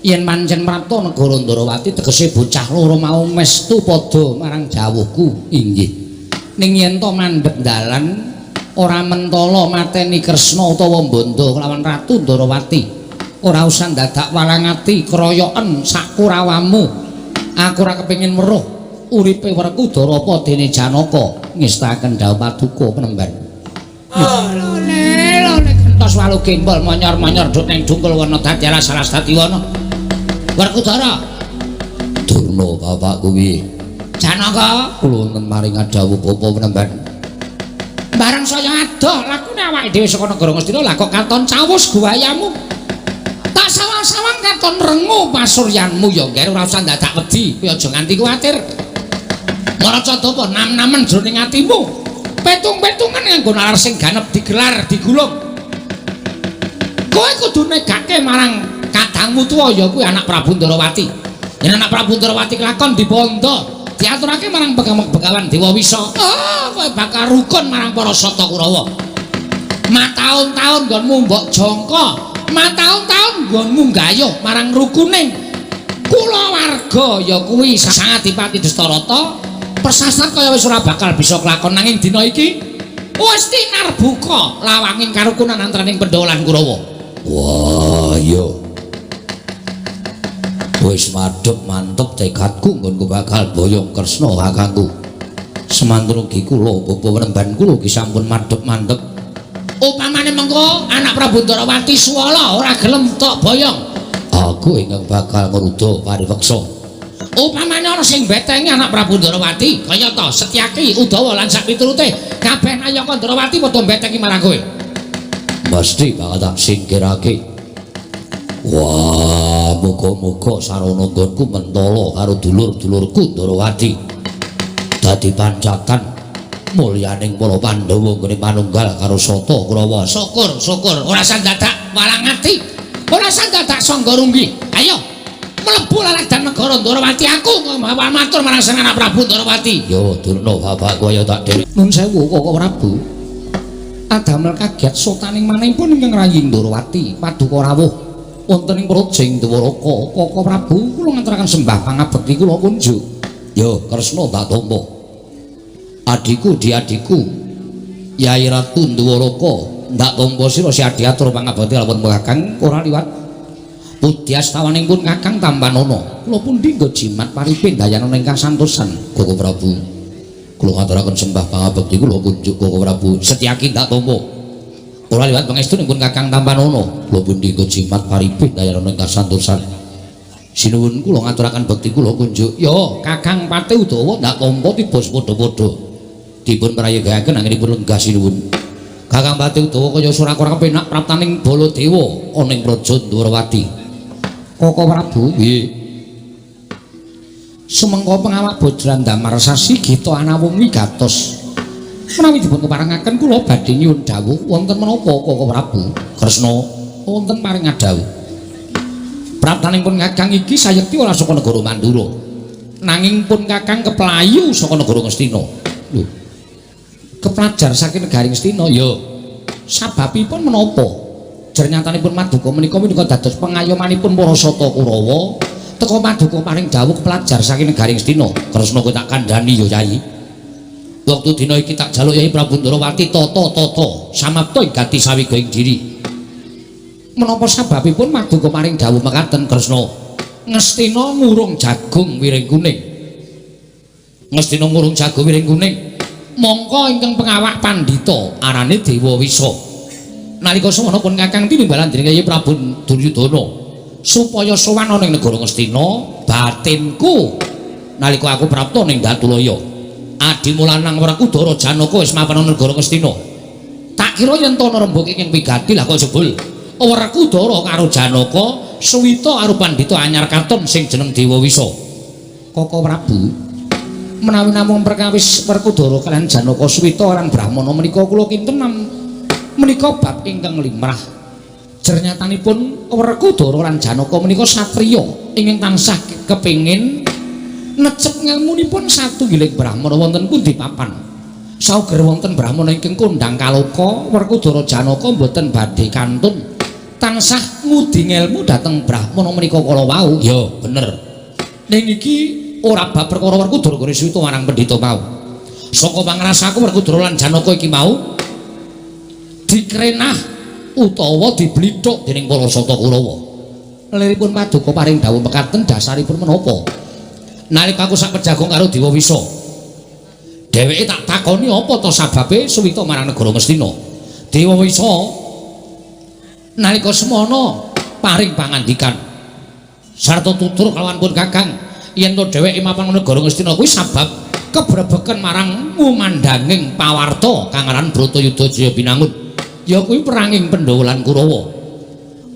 Speaker 1: Yen pancen prapta negara Ndarawati tegese bocah loro mau mestu padha marang dawuhku. Inggih. Ning yen to mandhep dalan ora mentala mateni Kresna utawa mbandha kelawan Ratu Ndarawati. Ora usah dadak walang ati kroyoken sakurawamu. Aku ora kepengin weruh uripe Werkudara padene Janaka. Ngestaken dawuh paduka penemban. Lone lone kentos walu gembol monyor-monyor duk ning dungkul wana dadi alas alas dadi wana. Werkudara.
Speaker 3: Durna bapakku piye?
Speaker 1: Janaka
Speaker 3: kula wonten maring dawuh bapa penemban.
Speaker 1: Bareng saya adoh lakune awake dhewe saka negara Ngastina lah kok katon cawus guwayamu. Tak sawang-sawang katon rengu pasuryanmu ya ngger ora usah dadak wedi, kowe aja nganti kuwatir. Maraca dapa nam-namen jroning atimu. Petung-petungan nganggo nalar sing ganep digelar digulung. Kowe kudu negake marang kadangmu tuwa ya kuwi anak Prabu Ndarawati. Yen anak Prabu Ndarawati kelakon dibondo, diaturake marang begawan Dewa Wisa. Oh, kowe bakal rukun marang para sata Kurawa. Mataun-taun nggonmu mbok jangka, mataun-taun nggonmu gayuh marang rukuning kulawarga ya kuwi Sang Adipati Dastarata. Persasat kaya wis ora bakal bisa kelakon nanging dina iki wis tinarbuka lawanging karukunan antaraning Pandhawa lan Kurawa.
Speaker 3: Wah, iya. Wis madhep mantep tekadku nggonku bakal boyong Kresna kakangku. Semantun ugi kula bapa penemban kula ugi sampun madhep mantep.
Speaker 1: Upamane mengko anak Prabu Ndarawati suwala ora gelem tok boyong,
Speaker 3: aku ingkang bakal ngruda paripeksa.
Speaker 1: Upamane ana sing betengi anak Prabu Ndarawati kaya ta Setyaki, Udawa lan sakpiturute kabeh nayaka Ndarawati padha betengi marang kowe.
Speaker 3: Mesti bakal tak singkirake. Wah, muga-muga sarana nggonku mentala karo dulur-dulurku Ndarawati. Dadi pancatan mulyaning para Pandhawa nggone manunggal karo sata Kurawa.
Speaker 1: Syukur, syukur. Ora usah dadak walang ati. Ora usah dadak sangga runggi. Ayo. Mlebu laladan negara Ndorowati aku matur marang Sang Anak Prabu Ndorowati.
Speaker 3: Yo Durna bapakku ayo tak dherek.
Speaker 1: Nun sewu Koko Prabu. Adamel kaget sotaning manipun ingkang rayi Ndorowati paduka rawuh wonten ing Prajing Dwaraka. Koko Prabu kula ngaturaken sembah pangabekti kula kunjuk.
Speaker 3: Yo Kresna tak tampa. Adhiku diadhiku Yai Ratu Ndwaraka ndak tampa sira si adhi atur pangabekti lamun Kakang ora liwat pudyastawan pun Kakang tampanana.
Speaker 1: Kula pundi nggo jimat paripe ndayanana ingkang santosan
Speaker 3: Koko Prabu. Kula ngaturaken sembah pangabekti kula kunjuk Koko Prabu. Setyaki ndak tampa.
Speaker 1: Ora liwat pangestunipun Kakang tampanana.
Speaker 3: Kula pundi nggo jimat paripe ndayanana ingkang santosan. Sinuwun kula ngaturaken bekti kula kunjuk.
Speaker 1: Yo Kakang Pati Udawa
Speaker 3: ndak tampa tiba padha-padha. Dipun prayogakaken anggenipun lenggah sinuwun. Kakang Pati Udawa kaya ora kepenak praptaning Baladewa ana ing Praja Ndwarawati.
Speaker 1: Koko Prabu,
Speaker 3: nggih.
Speaker 1: Sumengko pengawak Bojran Damar Sasi Gita anawung wigatos. Menawi dipun keparengaken kula badhe nyuwun dawuh wonten menapa Koko Prabu?
Speaker 3: Kresna
Speaker 1: wonten paring adhawuh. Praptaning pun Kakang iki sayekti ora saka negara Mandura. Nanging pun Kakang keplayu saka negara Ngastina. Lho. Keplajar saking negari Ngastina
Speaker 3: ya.
Speaker 1: Sababipun menapa? Jernyatanipun Maduka menika menika dados pengayomanipun para Sata Kurawa. Teka Maduka paring dawuh kepelajar saking negari Ngastina.
Speaker 3: Kresna kowe tak kandhani ya Yai. Wektu dina iki tak jaluk Yai Prabu Ndorowati tata-tata samapta ing gati sawiga ing diri.
Speaker 1: Menapa sababipun Maduka paring dawuh mekaten
Speaker 3: Kresna?
Speaker 1: Ngastina ngurung jagung wiring kuning.
Speaker 3: Ngastina ngurung jagung wiring kuning.
Speaker 1: Mongko ingkang pengawak pandhita
Speaker 3: arane Dewa Wisa. Nalika semana pun Kakang tinimbalan dening Kyai Prabu Duryudana supaya sowan ana ing negara Ngastina, batinku nalika aku prapta ning Datulaya. Adimu lanang Werkudara Janaka wis mapan ana negara Ngastina.
Speaker 1: Tak kira yen to ana rembug ing wigati lah kok jebul Werkudara karo Janaka suwita karo pandhita anyar katon sing jeneng Dewa Wisa. Koko Prabu, menawi namung perkawis Werkudara kaliyan Janaka suwita lan Brahmana menika kula kinten menika bab ingkang limrah. Jernyatanipun Werkudara lan Janaka menika satriya ingkang tansah kepengin necep ngelmunipun satunggiling brahmana wonten pundi papan. Sauger wonten brahmana ingkang kondhang kaloka, Werkudara Janaka mboten badhe kantun tansah ngudi ngelmu dhateng brahmana menika kala wau.
Speaker 3: Ya bener.
Speaker 1: Ning iki ora bab perkara Werkudara gone suwita marang pendhita mau. Saka pangrasaku Werkudara lan Janaka iki mau dikrenah utawa diblithuk dening para Sata Kurawa. Liripun Paduka paring dawuh mekaten dasaripun menapa? Nalika aku sak pejagong karo Dewa Wisa, dheweke tak takoni apa to sababe suwita marang negara Ngastina. Dewa Wisa nalika semana paring pangandikan sarta tutur kalawan pun Kakang yen to dheweke mapan negara Ngastina kuwi sabab kebrebeken marang ngumandhanging pawarta kang aran Bratayuda Jaya Binangun. Ya kuwi peranging Pandhawa lan Kurawa.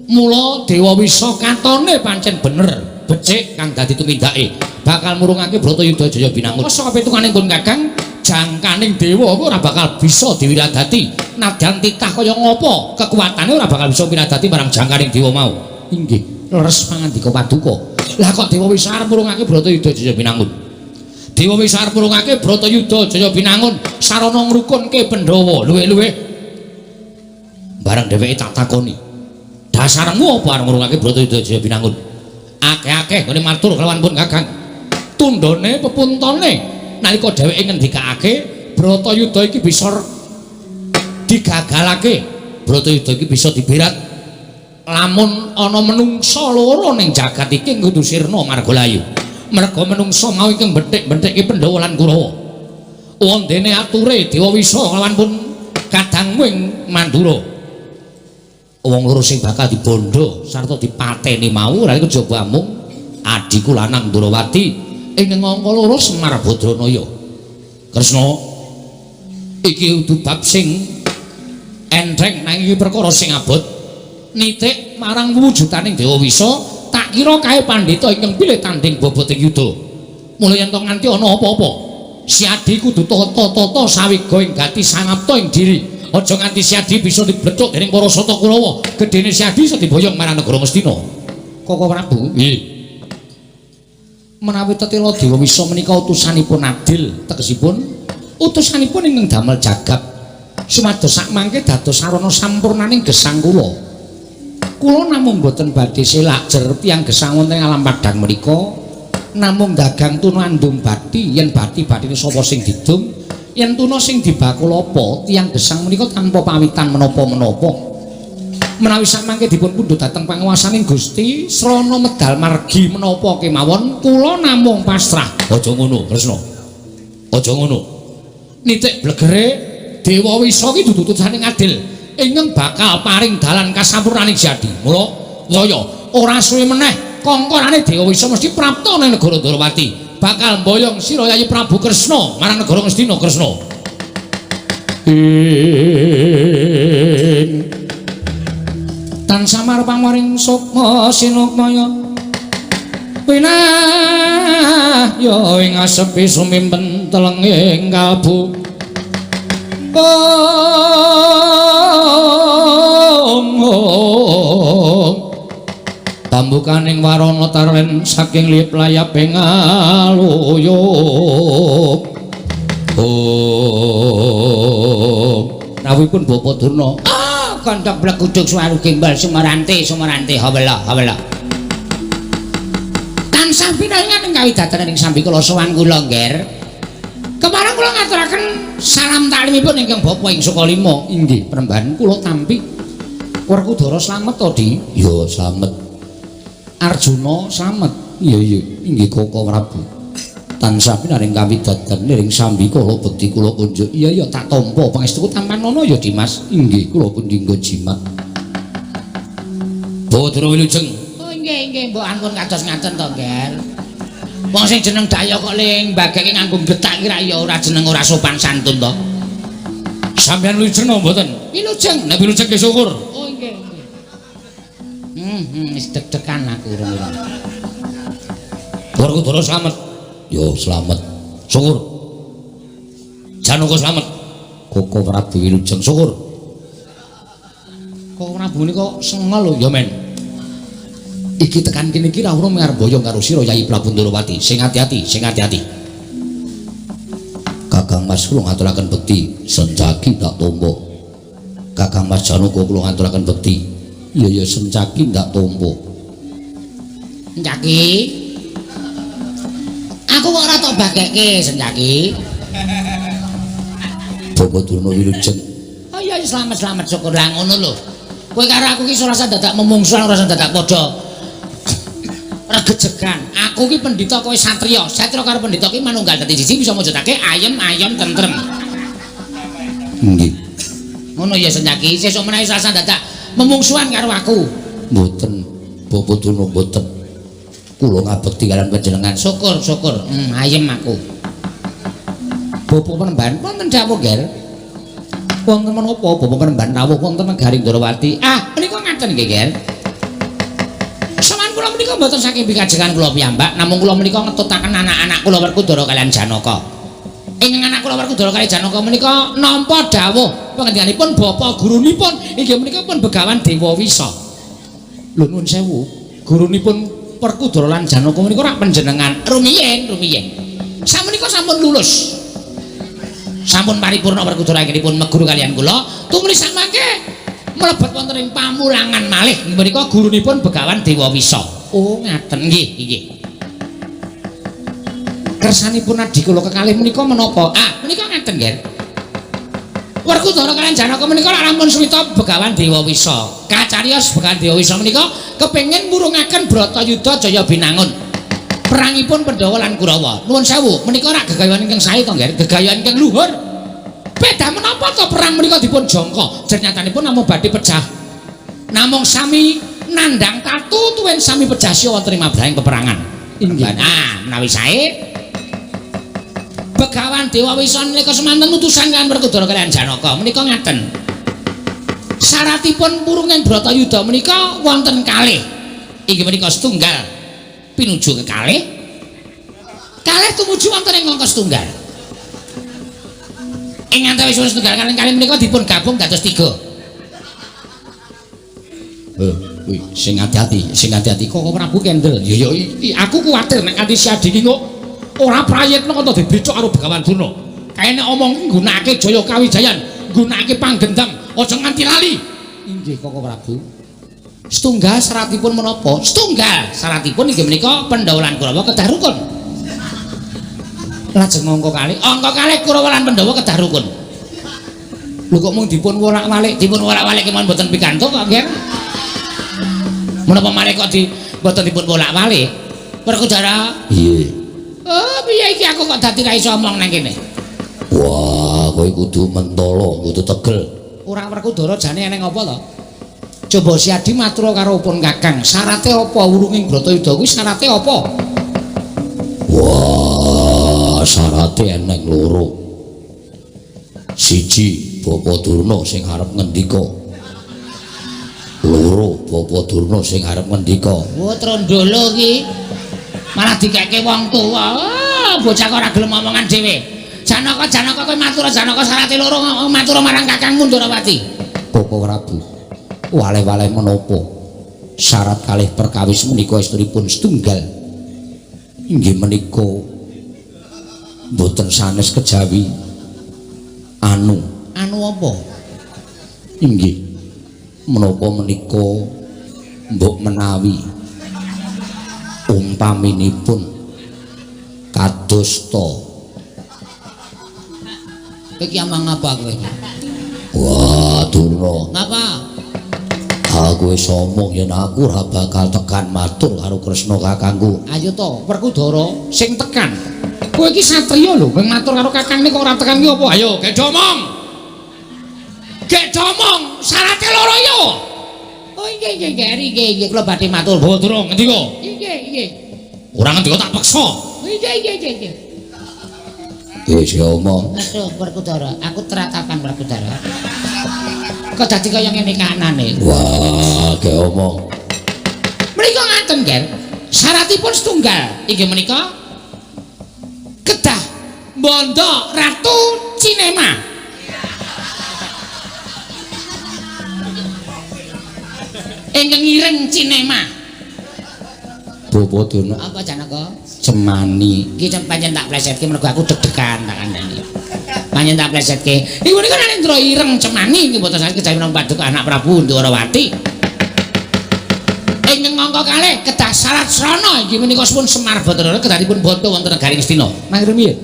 Speaker 1: Mula Dewa Wisa katone pancen bener becik kang dadi tumindake bakal murungake Bratayuda Jaya Binangun. Saka pitungane pun Kakang jangkaning dewa ora bakal bisa diwiradati. Nadyan titah kaya ngopo kekuatane ora bakal bisa wiradati marang jangkaning dewa mau. Inggih, leres pangandika Paduka. Lah kok Dewa Wisa arep murungake Bratayuda Jaya Binangun? Dewa Wisa arep murungake Bratayuda Jaya Binangun sarana ngrukunke Pandhawa. Luwih-luwih
Speaker 3: bareng dheweke tak takoni, dasarmu apa arep ngurungake Bratayuda Jaya Binangun?
Speaker 1: Akeh-akeh nggone matur kelawan pun Kakang. Tundhone pepuntone nalika dheweke ngendikake Bratayuda iki bisa digagalake,
Speaker 3: Bratayuda iki bisa diberat.
Speaker 1: Lamun ana menungsa loro ning jagat iki kudu sirna marga layu. Merga menungsa mau iki benthik-benthike Pandhawa lan Kurawa. Wondene ature Dewa Wisa kelawan pun kadang ing Mandura.
Speaker 3: Wong loro sing bakal dibondo sarta dipateni mau ora iku kejaba amung adhiku lanang Ndorowati
Speaker 1: ing angka loro Semar Badranaya.
Speaker 3: Kresna
Speaker 1: iki kudu bab sing entheng nanging iki perkara sing abot nitik marang wujudaning Dewa Wisa. Tak kira kae pandhita ingkang pilih tanding boboting yuda. Mula yen to nganti ana apa-apa Siadi kudu tata-tata sawiga ing gati samapta ing diri. Aja nganti Siadi bisa diblethuk dening para Sata Kurawa. Gedene Siadi iso diboyong marang negara Ngastina. Koko Prabu,
Speaker 3: nggih.
Speaker 1: Menawi tetela Dewa Wisa menika utusanipun adil, tegesipun utusanipun ingkang damel jagab sumados sakmangke dados sarana sampurnaning gesang kula. Kula namung boten badhe selak jer tiyang gesang wonten ing alam padhang menika namung dagang tuna andum bathi, yen bathi-bathine sapa sing didum, yen tuna sing dibakul apa, tiyang gesang menika tanpa pawitan menapa-menapa. Menawi sakmangke dipun pundhut dhateng panguwasaning Gusti srana medal margi menapa kemawon kula namung pasrah. Aja ngono Kresna, aja ngono. Nitik blegere Dewa Wisa ki dudu utusane adil ingkang bakal paring dalan kasampurnaning jati. Mula waya ora suwe meneh kongkorane Dewa Wisa mesti prapta nang negara Ndrawati, bakal mboyong sira Yayi Prabu Kresna marang negara Ngastina. Kresna ing tansah marpamoring sukma sinukmaya winahya ing asepi sumimpen telenging kalbu. Om om tambukaning warana tarlen saking lip layap ing aluyup. Om rawuhipun Bapak Durna.
Speaker 4: Ah, kandhak blegudug suwaru gembal sumarante sumarante hawela hawela.
Speaker 1: Tansah pinaringan ing kawidaten ing sambikala sowan kula, Ngger. Kepareng kula ngaturaken salam taklimipun ingkang Bapa ing Sukalima. Inggih, perembahan kula tampi. Werkudara slamet to, Di? Ya, slamet. Arjuna slamet. Iya, iya, inggih Koko Prabu. Tansah pinaring kawidaten ing sambikala bekti kula kunjuk. Iya, iya, tak tampa pangestuku tampanana ya, Dimas. Inggih, kula pun jimat. Bathara wilujeng.
Speaker 4: Oh, inggih, inggih, mbok ampun kados ngaten to, Ngger.
Speaker 1: Wong sing jeneng daya kok ling mbageke nganggo getak ki ra ya ora jeneng ora sopan santun to. Sampeyan wilujeng napa mboten? Wilujeng. Nek wilujeng ki syukur.
Speaker 4: Oh, inggih, inggih. Wis deg-degan aku urung-urung.
Speaker 1: Werkudara slamet. Yo slamet. Syukur. Janaka slamet. Koko Prabu wilujeng syukur. Koko Prabu menika sengel lho ya men. Iki tekan kene iki ra urung arep boyong karo sira Yayi Prabu Ndrawati. Sing ati-ati, sing ati-ati. Kakang Mas kula ngaturaken bekti, sencaki tak tampa. Kakang Mas Janaka kula ngaturaken bekti. Iya ya sencaki ndak tampa.
Speaker 4: Sencaki. Aku kok ora tok bagekke sencaki.
Speaker 1: Bapak Durna wilujeng.
Speaker 4: Oh iya slamet-slamet syukur lah ngono lho. Kowe karo aku ki ora usah dadak memungsuhan, ora usah dadak padha regejegan.
Speaker 1: Aku ki pendhita kowe satriya. Satriya karo pendhita ki manunggal dadi siji bisa mujudake ayem-ayem tentrem. Nggih.
Speaker 4: Ngono ya sencaki, sesuk menawi ora usah dadak memungsuhan karo aku.
Speaker 1: Mboten, Bapak Durna mboten. Kula ngabekti kalian panjenengan.
Speaker 4: Syukur, syukur. Ayem aku.
Speaker 1: Bapak Penemban wonten dawuh, Ger. Wonten menapa Bapak Penemban rawuh wonten negari Ndrawati? Ah, menika ngaten nggih, Ger. Sowan kula menika mboten saking pikajengan kula piyambak, namung kula menika ngetutaken anak-anak kula Werkudara kalian Janaka. Ing anak kula Werkudara kalian Janaka menika nampa dawuh pangendikaanipun bapak gurunipun inggih menika pun Begawan Dewa Wisa. Lho nuwun sewu, gurunipun Werkudara lan Janaka menika rak panjenengan rumiyin, rumiyin. Samenika sampun lulus. Sampun paripurna Werkudara anggenipun meguru kalian kula, tumuli samangke mlebet wonten ing pamulangan malih menika gurunipun Begawan Dewa Wisa. Oh, ngaten nggih, nggih. Kersanipun adhi kula kekalih menika menapa? Ah, menika ngaten, Nger. Werkudara kalian Janaka menika lak rampun suwita Begawan Dewa Wisa. Kacariyos Begawan Dewa Wisa menika kepengin murungaken Bratayuda Jaya Binangun. Perangipun Pandhawa lan Kurawa. Nuwun sewu, menika rak gegayuhan ingkang sae to, Nger? Gegayuhan ingkang luhur. Beda menapa to perang menika dipun jangka? Jernyatanipun namung badhe pejah. Namung sami nandhang tatu tuwin sami pejah siya wonten ing mabrahing peperangan. Inggih. Ah, menawi sae Begawan Dewa Wisa nalika semanten utusan kalian Werkudara kalian Janaka menika ngaten. Syaratipun purunging Bratayuda menika wonten kalih. Inggih menika setunggal pinuju kekalih. Kalih tumuju wonten ing angka setunggal. Ing antawisipun setunggal kalih kalih menika dipun gabung dados 3. Kuwi sing ati-ati, sing ati-ati Koko Prabu kendel. Ya ya iki aku kuwatir nek nganti Siadi iki kok ora prayitna kok dibecok karo Begawan Durna. Kae nek omong ki nggunakake Jaya Kawijayan, nggunakake panggendam, aja nganti lali. Inggih Koko Prabu. Setunggal syaratipun menapa? Setunggal syaratipun inggih menika Pandhawa lan Kurawa kedah rukun. Lajeng angka kalih, angka kalih Kurawa lan Pandhawa kedah rukun. Lho kok mung dipun wolak-walik, dipun wolak-walik kemawon mboten pikantuk kok, Ger. Menapa malih kok di mboten dipun wolak-walik? Werkudara.
Speaker 3: Piye?
Speaker 1: Oh, piye iki aku kok dadi ra iso omong nang kene.
Speaker 3: Wah, kowe kudu mentolo, kudu tegel.
Speaker 1: Ora Werkudara jane eneng apa to? Coba Siadi matur karo pun Kakang, syarate apa wurunging Bratayuda kuwi syarate apa?
Speaker 3: Wah, syarate eneng loro. Siji, Bapak Durna sing arep ngendika. Loro, Bapak Durna sing arep ngendika.
Speaker 1: Wah, trondolo iki. Malah dikeke wong tuwa. Oh, bocah kok ora gelem omongan dhewe. Janaka, Janaka kowe matur Janaka syarate loro matur marang Kakangmu Ndrawati.
Speaker 3: Koko Prabu. Waleh-waleh menapa? Syarat kalih perkawis menika estunipun setunggal. Inggih menika mboten sanes kejawi anu.
Speaker 1: Anu apa?
Speaker 3: Inggih. Menapa menika mbok menawi umpaminipun kadosta.
Speaker 1: Iki amang apa kowe iki?
Speaker 3: Wah, Durna.
Speaker 1: Ngapa?
Speaker 3: Aku wis omong yen aku ora bakal tekan matur karo Kresna kakangku.
Speaker 1: Ayo to, Werkudara sing tekan. Kowe iki satriya lho, kowe matur karo kakangne kok ora tekan ki apa? Ayo, gek omong. Gek omong, syarate loro ya. Oh nggih nggih nggih nggih nggih kula badhe matur.
Speaker 3: Bawa durung ngendika?
Speaker 1: Nggih nggih.
Speaker 3: Ora ngendika tak peksa.
Speaker 1: Nggih nggih nggih nggih.
Speaker 3: Wis omong.
Speaker 1: Aduh Werkudara, aku teratapan Werkudara. Kok dadi kaya ngene kanane.
Speaker 3: Wah, ge omong.
Speaker 1: Menika ngaten, Ger. Syaratipun setunggal. Inggih menika kedah mbondo Ratu Cinema. Ingkang ireng Cinema.
Speaker 3: Bapak Durna.
Speaker 1: Apa Janaka?
Speaker 3: Cemani.
Speaker 1: Iki pancen tak plesetke mergo aku deg-degan tak kandhani. Pancen tak plesetke. Iku menika Narendra ireng Cemani iki mboten saged kejawi menapa paduka anak Prabu Ndwarawati. Ingkang angka kalih kedah syarat srana inggih menika sampun Semar Bathara kedahipun boto wonten negari Ngastina. Mangke rumiyin.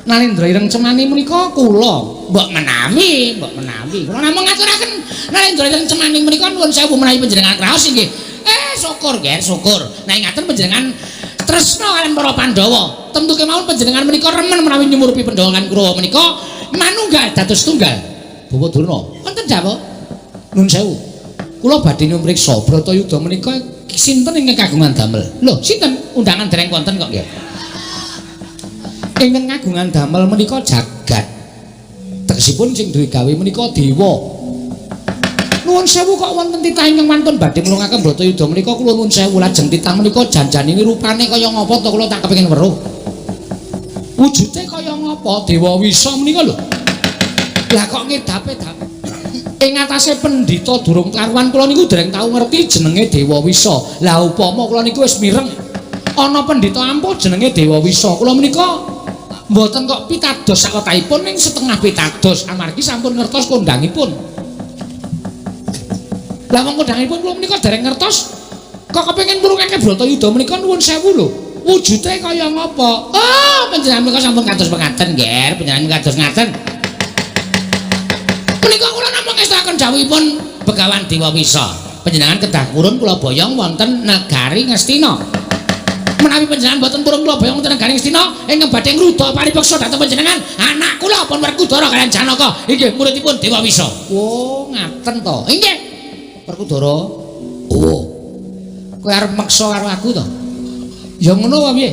Speaker 1: Narendra ireng Cemani menika kula mbok menawi, mbok menawi. Kula namung ngaturaken Narendra ireng Cemani menika nuwun sewu menawi panjenengan kraos inggih. Syukur Ger, syukur. Nek ngaten panjenengan tresna kaliyan para Pandhawa. Tentu kemawon panjenengan menika remen menawi nyumurupi Pandhawa lan Kurawa menika manunggal dados tunggal.
Speaker 3: Bapak Durna,
Speaker 1: wonten dawuh.
Speaker 3: Nuwun sewu. Kula badhe nyumriksa Bratayuda menika sinten ingkang kagungan damel?
Speaker 1: Lho, sinten? Undangan dereng wonten kok nggih.
Speaker 3: Ingkang kagungan damel menika jagat. Tegesipun sing duwe gawe menika dewa.
Speaker 1: Nuwun sewu kok wonten titah ingkang wantun badhe mlungaken Bratayuda menika kula nuwun sewu lajeng titah menika janjane rupane kaya ngapa to kula tak kepengin weruh.
Speaker 3: Wujude kaya ngapa Dewa Wisa menika lho.
Speaker 1: Lah kok ngedape-dape ing atase pendhita durung karuan kula niku dereng tau ngerti jenenge Dewa Wisa. Lah upama kula niku wis mireng ana pendhita ampuh jenenge Dewa Wisa. Kula menika mboten kok pitados sakotahipun ning setengah pitados amargi sampun ngertos kondangipun. Lah wong kondangipun kula menika dereng ngertos kok kepengin murungake Bratayuda menika nuwun sewu lho. Wujude kaya ngapa? Oh, panjenengan menika sampun kados pengaten, Ger. Panjenengan kados ngaten. Menika kula namung ngestakaken dawuhipun Begawan Dewa Wisa. Panjenengan kedah purun kula boyong wonten negari Ngastina. Menawi panjenengan boten purun kula boyong wonten negari Ngastina, ingkang badhe ngruda paripeksa dhateng panjenengan anak kula pun Werkudara kaliyan Janaka inggih muridipun Dewa Wisa. Oh, ngaten to. Inggih. Werkudara.
Speaker 3: Oh.
Speaker 1: Kowe arep meksa karo aku to? Ya ngono wae piye?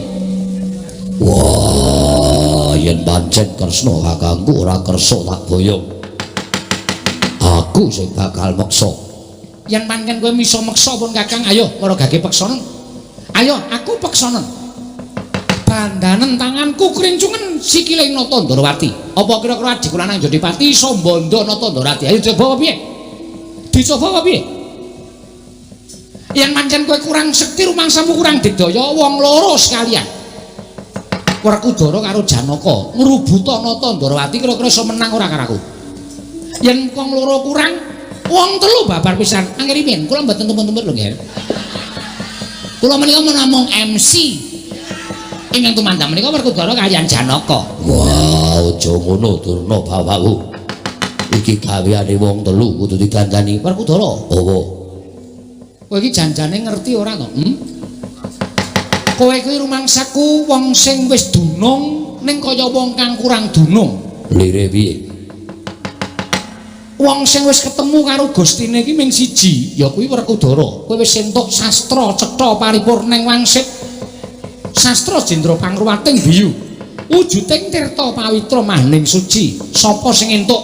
Speaker 3: Wah, yen pancen Kresna kakangku ora kersa tak boyong. Aku sing bakal meksa.
Speaker 1: Yen pancen kowe iso meksa pun Kakang, ayo para gage peksanen. Ayo aku peksanen. Bandanen tanganku krincungen sikile Nata Ndrawati. Apa kira-kira adhiku lanang Jodipati iso mbondo Nata Ndrawati? Ayo coba apa piye? Dicoba apa piye? Yen pancen kowe kurang sekti rumangsamu kurang digdaya wong loro sekalian. Werkudara karo Janaka ngrubuta Nata Ndorowati kira-kira iso menang ora karo aku. Yen wong loro kurang, wong telu babar pisan. Angger riyin kula mboten tumpun-tumpun lho nggih. Kula menika namung MC. Ingkang tumandang menika Werkudara kaliyan Janaka.
Speaker 3: Wah, aja ngono Durna bapakku. Iki gaweane wong telu kudu didandani.
Speaker 1: Werkudara.
Speaker 3: Apa?
Speaker 1: Kowe iki janjane ngerti ora to? Kowe kuwi rumangsaku wong sing wis dunung ning kaya wong kang kurang dunung.
Speaker 3: Lire piye?
Speaker 1: Wong sing wis ketemu karo Gustine iki ming siji, ya kuwi Werkudara. Kowe wis entuk sastra cetha paripurning wangsit. Sastra jendra pangruwating biyu. Wujuding tirta pawitra mahning suci. Sapa sing entuk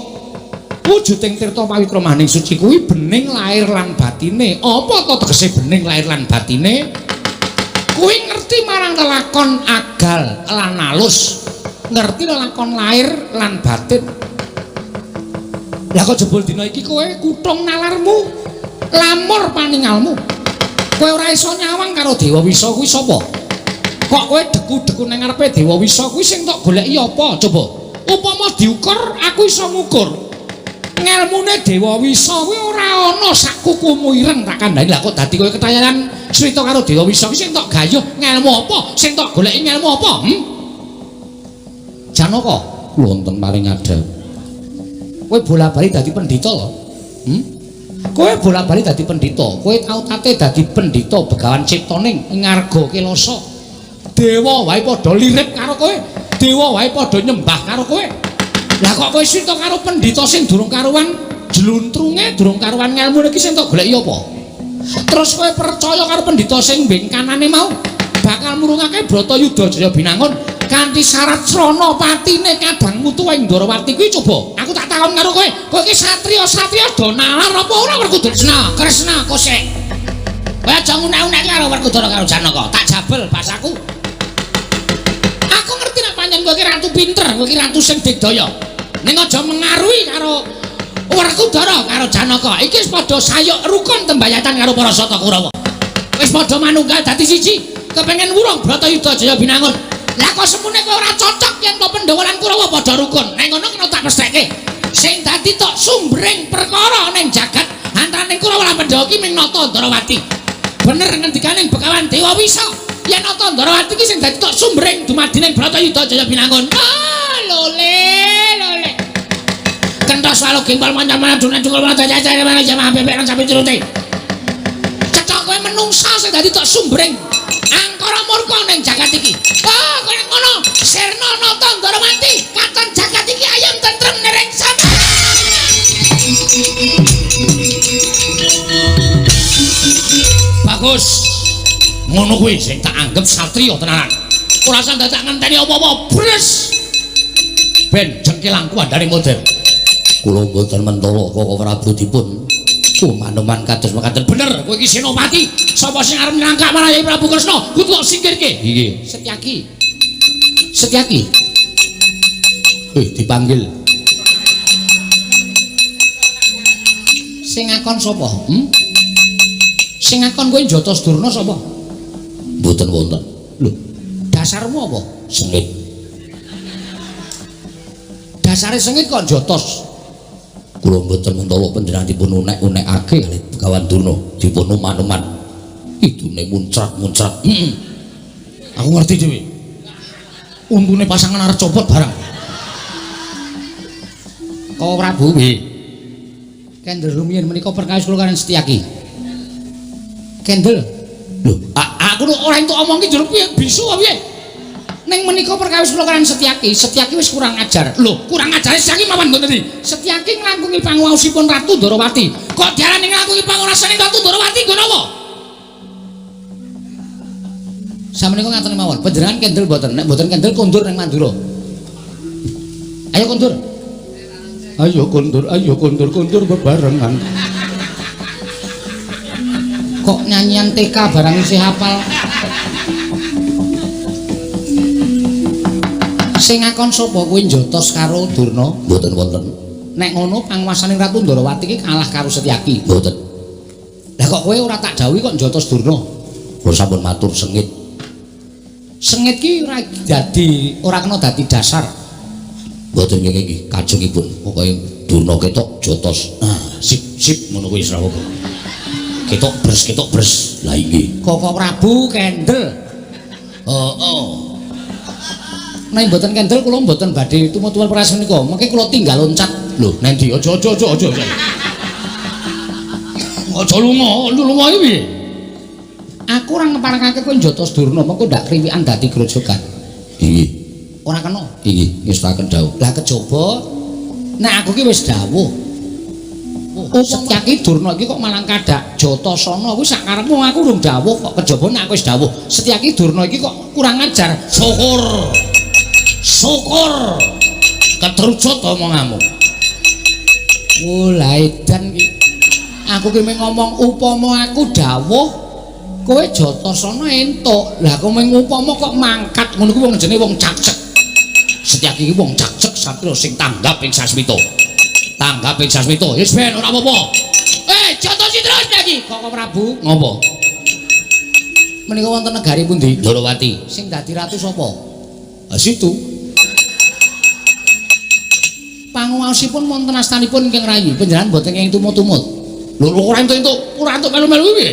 Speaker 1: wujuding tirta pawitra mahning suci kuwi bening lahir lan batine. Apa to tegese bening lahir lan batine? Kuwi ngerti marang lelakon agal lan alus. Ngerti lelakon lahir lan batin. Lah kok jebul dina iki kowe kutung nalarmu, lamur paningalmu. Kowe ora iso nyawang karo Dewa Wisa kuwi sapa? Kok kowe deku-deku nang ngarepe Dewa Wisa kuwi sing tok goleki apa? Coba. Upama diukur, aku iso ngukur. Ngelmune Dewa Wisa kuwi ora ana sak kukumu ireng tak kandhani. Lah kok dadi kowe ketayanan crita karo Dewa Wisa kuwi sing tok gayuh ngelmu apa? Sing tok goleki ngelmu apa? Janaka,
Speaker 3: wonten paring adhep.
Speaker 1: Kowe bola-bali dadi pendhita lho. Kowe bola-bali dadi pendhita. Kowe tau tate dadi pendhita Begawan Ciptaning ngarga Kelasa. Dewa wae padha lirip karo kowe. Dewa wae padha nyembah karo kowe. Lah kok kowe crita karo pendhita sing durung karuan jluntrunge, durung karuan ngelmune iki sing tok goleki apa? Terus kowe percaya karo pendhita sing mbing kanane mau bakal murungake Bratayuda Jaya Binangun kanthi syarat srana patine kadang mutu ing Ndorowati kuwi coba. Aku tak takon karo kowe, kowe iki satriya-satriya do nalar apa ora Werkudara? Kresna, Kresna kosek. Kowe aja ngunek-unek karo Werkudara karo Janaka, tak jabel basaku. Aku ngerti nek pancen kowe iki ratu pinter, kowe iki ratu sing digdaya. Ning aja mengaruhi karo Werkudara karo Janaka. Iki wis padha sayuk rukun tembayatan karo para Sata Kurawa. Wis padha manunggal dadi siji, kepengin wurung Bratayuda Jaya Binangun. Lah kok semune kowe ora cocok yen to Pandhawa lan Kurawa padha rukun. Ning ngono kena tak pestheke. Sing dadi tok sumbering perkara ning jagat antaraning Kurawa lan Pandhawa ki ming Nata Ndorowati. Bener ngendikane Begawan Dewa Wisa. Yen Nata Ndorowati ki sing dadi tok sumbering dumadining Bratayuda Jaya Binangun. Ah, lole lole. Kentos walu gempal mancan-mancan dunen cungkul mancan jajan mancan jamaah bebek lan sapi curute. Cecok kowe menungsa sing dadi tok sumbering angkara murka ning jagat iki. Oh, kaya ngono. Sirna Nata Ndorowati, katon jagat iki ayem tentrem nerengsan. Bagus. Ngono kuwi sing tak anggap satriya tenanan. Ora usah dadak ngenteni apa-apa, bres. Ben jengkelangku andane model.
Speaker 3: Kula mboten mentala Koko Prabu dipun kumanuman kados mekaten.
Speaker 1: Bener, kowe iki senopati. Sapa sing arep nangkap marang Yai Prabu Kresna, kudu tak singkirke.
Speaker 3: Iki
Speaker 1: Setyaki. Setyaki.
Speaker 3: Dipanggil.
Speaker 1: Sing ngakon sapa? Sing ngakon kowe njotos Durna sapa?
Speaker 3: Mboten wonten.
Speaker 1: Lho, dasarmu apa?
Speaker 3: Sengit.
Speaker 1: Dasare sengit kok njotos.
Speaker 3: Kula mboten mentala panjenengan dipun unek-unekake kalih Begawan Durna, dipun uman-uman. Idune muncrat-muncrat.
Speaker 1: Aku ngerti dhewe. Untune pasangan arep copot barang. Kau Prabu nggih. Kendel rumiyin menika perkawis kula kaliyan Setyaki. Kendel. Lho, aku ora entuk omong ki jero piye bisu apa piye? Ning menika perkawis kula kaliyan Setyaki, Setyaki wis kurang ajar. Lho, kurang ajare Setyaki mawon mboten iki. Setyaki nglangkungi panguwaosipun Ratu Ndorowati. Kok diarani nglangkungi panguwaosane Ratu Ndorowati nggo napa? Samenika ngaten mawon, panjenengan kendel mboten? Nek mboten kendel kondur ning Mandura. Ayo kondur.
Speaker 3: Ayo kondur, ayo kondur, kondur bebarengan.
Speaker 1: Kok nyanyian TK barang isih hafal. Sing ngakon sapa kuwi njotos karo Durna?
Speaker 3: Mboten wonten.
Speaker 1: Nek ngono panguwasaning Ratu Ndorowati iki kalah karo Setyaki.
Speaker 3: Mboten.
Speaker 1: Lah kok Lah kok kowe ora tak dawuhi kok njotos Durna?
Speaker 3: Kula sampun matur sengit.
Speaker 1: Sengit ki ora dadi, ora kena dadi dasar.
Speaker 3: Mboten nggih kajengipun. Pokoke Durna ketok jotos. Ah, sip sip ngono kuwi ora apa. Ketok bres ketok bres. Lah inggih.
Speaker 1: Koko Prabu kendel.
Speaker 3: Heeh.
Speaker 1: Nek mboten kendel kula mboten badhe tumut-tumut peras menika. Mengke kula tinggal loncat.
Speaker 3: Lho, nendi? Aja aja aja aja. Aja lunga, lunga iki piye?
Speaker 1: Aku ora ngeparengake kowe njotos Durna, mengko ndak kriwikan dadi grojogan.
Speaker 3: Inggih.
Speaker 1: Ora kena.
Speaker 3: Inggih, ngestaken dawuh.
Speaker 1: Lah kejaba nek aku ki wis dawuh. Setyaki Durna iki kok malang kadak Jatasana kuwi sak karepmu aku urung dawuh kok kejaba nek aku wis dawuh. Setyaki Durna iki kok kurang ajar.
Speaker 3: Syukur. Syukur. Ketrucut omonganmu.
Speaker 1: Oh, lah edan ki. Aku ki mung ngomong upama aku dawuh kowe Jatasana entuk. Lah kowe mung upama kok mangkat ngono kuwi wong jenenge wong cakcek.
Speaker 3: Setyaki iki wong cakcek satria sing tanggap ing sasmita. Tanggap ing sasmita. Wis ben ora apa-apa.
Speaker 1: Jotosi terus lagi. Koko Prabu.
Speaker 3: Ngopo?
Speaker 1: Menika wonten negari pundi?
Speaker 3: Ndorowati.
Speaker 1: Sing dadi ratu sapa?
Speaker 3: Ah situ.
Speaker 1: Panguwaosipun wonten astanipun ingkang rayi. Panjenengan mboten kenging tumut-tumut.
Speaker 3: Lho ora entuk-entuk, ora entuk melu-melu piye?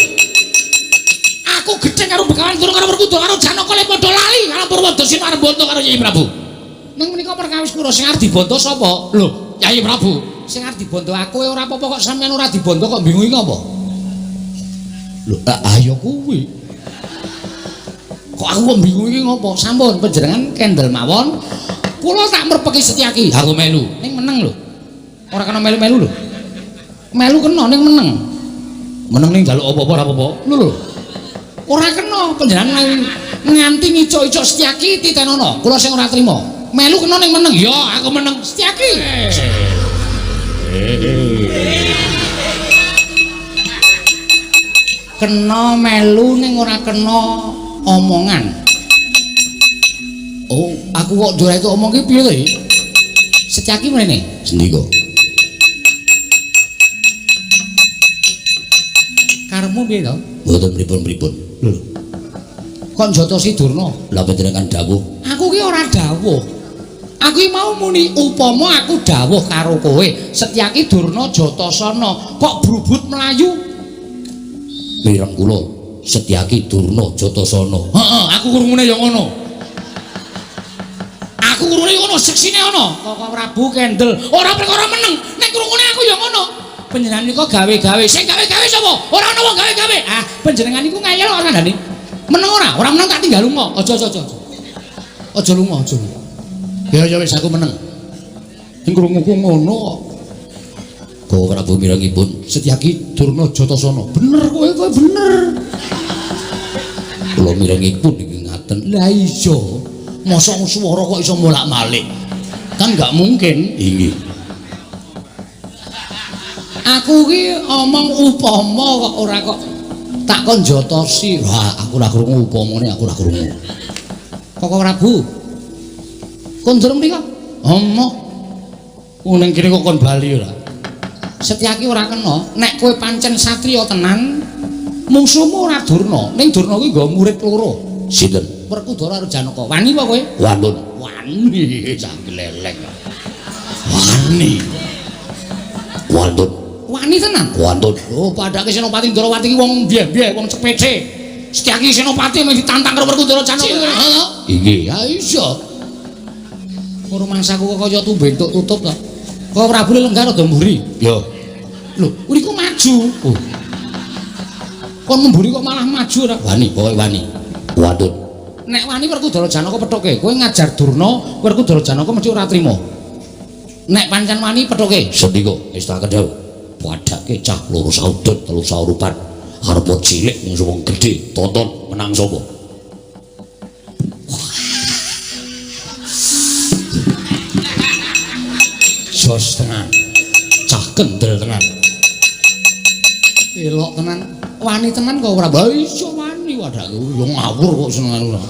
Speaker 1: Aku gedhe karo Begawan Durna karo Werkudara karo Janaka le padha lali karo Purwadasena arep bonto karo Kyai Prabu. Ning menika perkawis kura sing arep dibondo sapa?
Speaker 3: Lho, Kyai Prabu.
Speaker 1: Sing arep dibondo aku ora apa-apa kok sampeyan ora dibondo kok bingung iki apa?
Speaker 3: Lho, ayo kuwi.
Speaker 1: Kok aku kok bingung iki ngopo? Sampun panjenengan kendel mawon. Kula tak merpeki Setyaki.
Speaker 3: Aku melu.
Speaker 1: Ning meneng lho. Ora kena melu-melu lho. Melu kena ning meneng.
Speaker 3: Meneng ning njaluk apa-apa ora apa-apa.
Speaker 1: Lho lho. Ora kena panjenengan nganti ngicuk-icuk Setyaki titenono. Kula sing ora trima. Melu kena ning meneng.
Speaker 3: Ya, aku meneng.
Speaker 1: Setyaki. Kena melu ning ora kena omongan.
Speaker 3: Oh, aku kok ora itu omong ki piye to iki?
Speaker 1: Setyaki mrene.
Speaker 3: Sendika.
Speaker 1: Karepmu piye to?
Speaker 3: Mboten pripun-pripun.
Speaker 1: Lho. Kok njotosi Durna?
Speaker 3: Lah panjenengan dawuh.
Speaker 1: Aku ki ora dawuh. Aku ki mau muni upama aku dawuh karo kowe, Setyaki Durna Jatasana kok brubut mlayu.
Speaker 3: Mireng kula Setyaki Durna Jatasana. Heeh, aku krungune ya ngono.
Speaker 1: Aku krungune ngono, seksine ana. Koko Prabu kendel. Ora perkara meneng, nek krungune aku ya ngono. Panjenengan niku gawe-gawe. Sing gawe-gawe sapa? Ora ana wong gawe-gawe. Ah, panjenengan niku ngeyel kok kandhane. Meneng ora? Ora meneng tak tinggal lunga. Aja aja aja. Aja lunga, aja.
Speaker 3: Ya ya wis aku meneng. Sing krunguku ngono kok. Koko Prabu mirengipun
Speaker 1: Setyaki Durna Jatasana. Bener kowe, kowe bener.
Speaker 3: Kula mirengipun iki ngaten.
Speaker 1: Lah iya. Mosok swara kok iso molak-malik.
Speaker 3: Kan gak mungkin. Inggih.
Speaker 1: Aku ki omong upama kok ora kok tak kon jotosi.
Speaker 3: Wah, aku ora krungu upamane, aku ora krungu.
Speaker 1: Koko Prabu. Kondur mriko?
Speaker 3: Omoh. Wong ning kene kok kon bali ora.
Speaker 1: Setyaki ora kena. Nek kowe pancen satriya tenan, mungsuhmu ora Durna. Ning Durna kuwi nggo murid loro.
Speaker 3: Sinten?
Speaker 1: Werkudara karo Janaka. Wani apa kowe?
Speaker 3: Wanun.
Speaker 1: Wani, cah gleleng.
Speaker 3: Wani. Wantun.
Speaker 1: Wani tenan.
Speaker 3: Wantun.
Speaker 1: Oh, padake Senopati Ndrawati ki wong mbiye-mbiye, wong cepece. Setyaki Senopati mung ditantang karo Werkudara Janaka. Heeh.
Speaker 3: Inggih.
Speaker 1: Ya iya. Ora mangsaku kok kaya tumbe entuk tutup to. Kok Prabu lenggah rada mburi.
Speaker 3: Ya.
Speaker 1: Lho, uriku maju.
Speaker 3: Oh.
Speaker 1: Kon mburi kok malah maju ora?
Speaker 3: Wani, pokoke wani. Wantun.
Speaker 1: Nek wani Werkudara Janaka pethuke, kowe ngajar Durna, Werkudara Janaka mesti ora trima. Nek pancen wani pethuke.
Speaker 3: Sendika, wis tak kendhau. Padake cah loro saudut, telu saurupan. Arep cilik mung wong gedhe, tonton menang sapa? Jos tenan. Cah kendel tenan.
Speaker 1: Elok tenan. Wani tenan kok ora? Lah iya wani wadake.
Speaker 3: Yo ngawur kok senengane ora.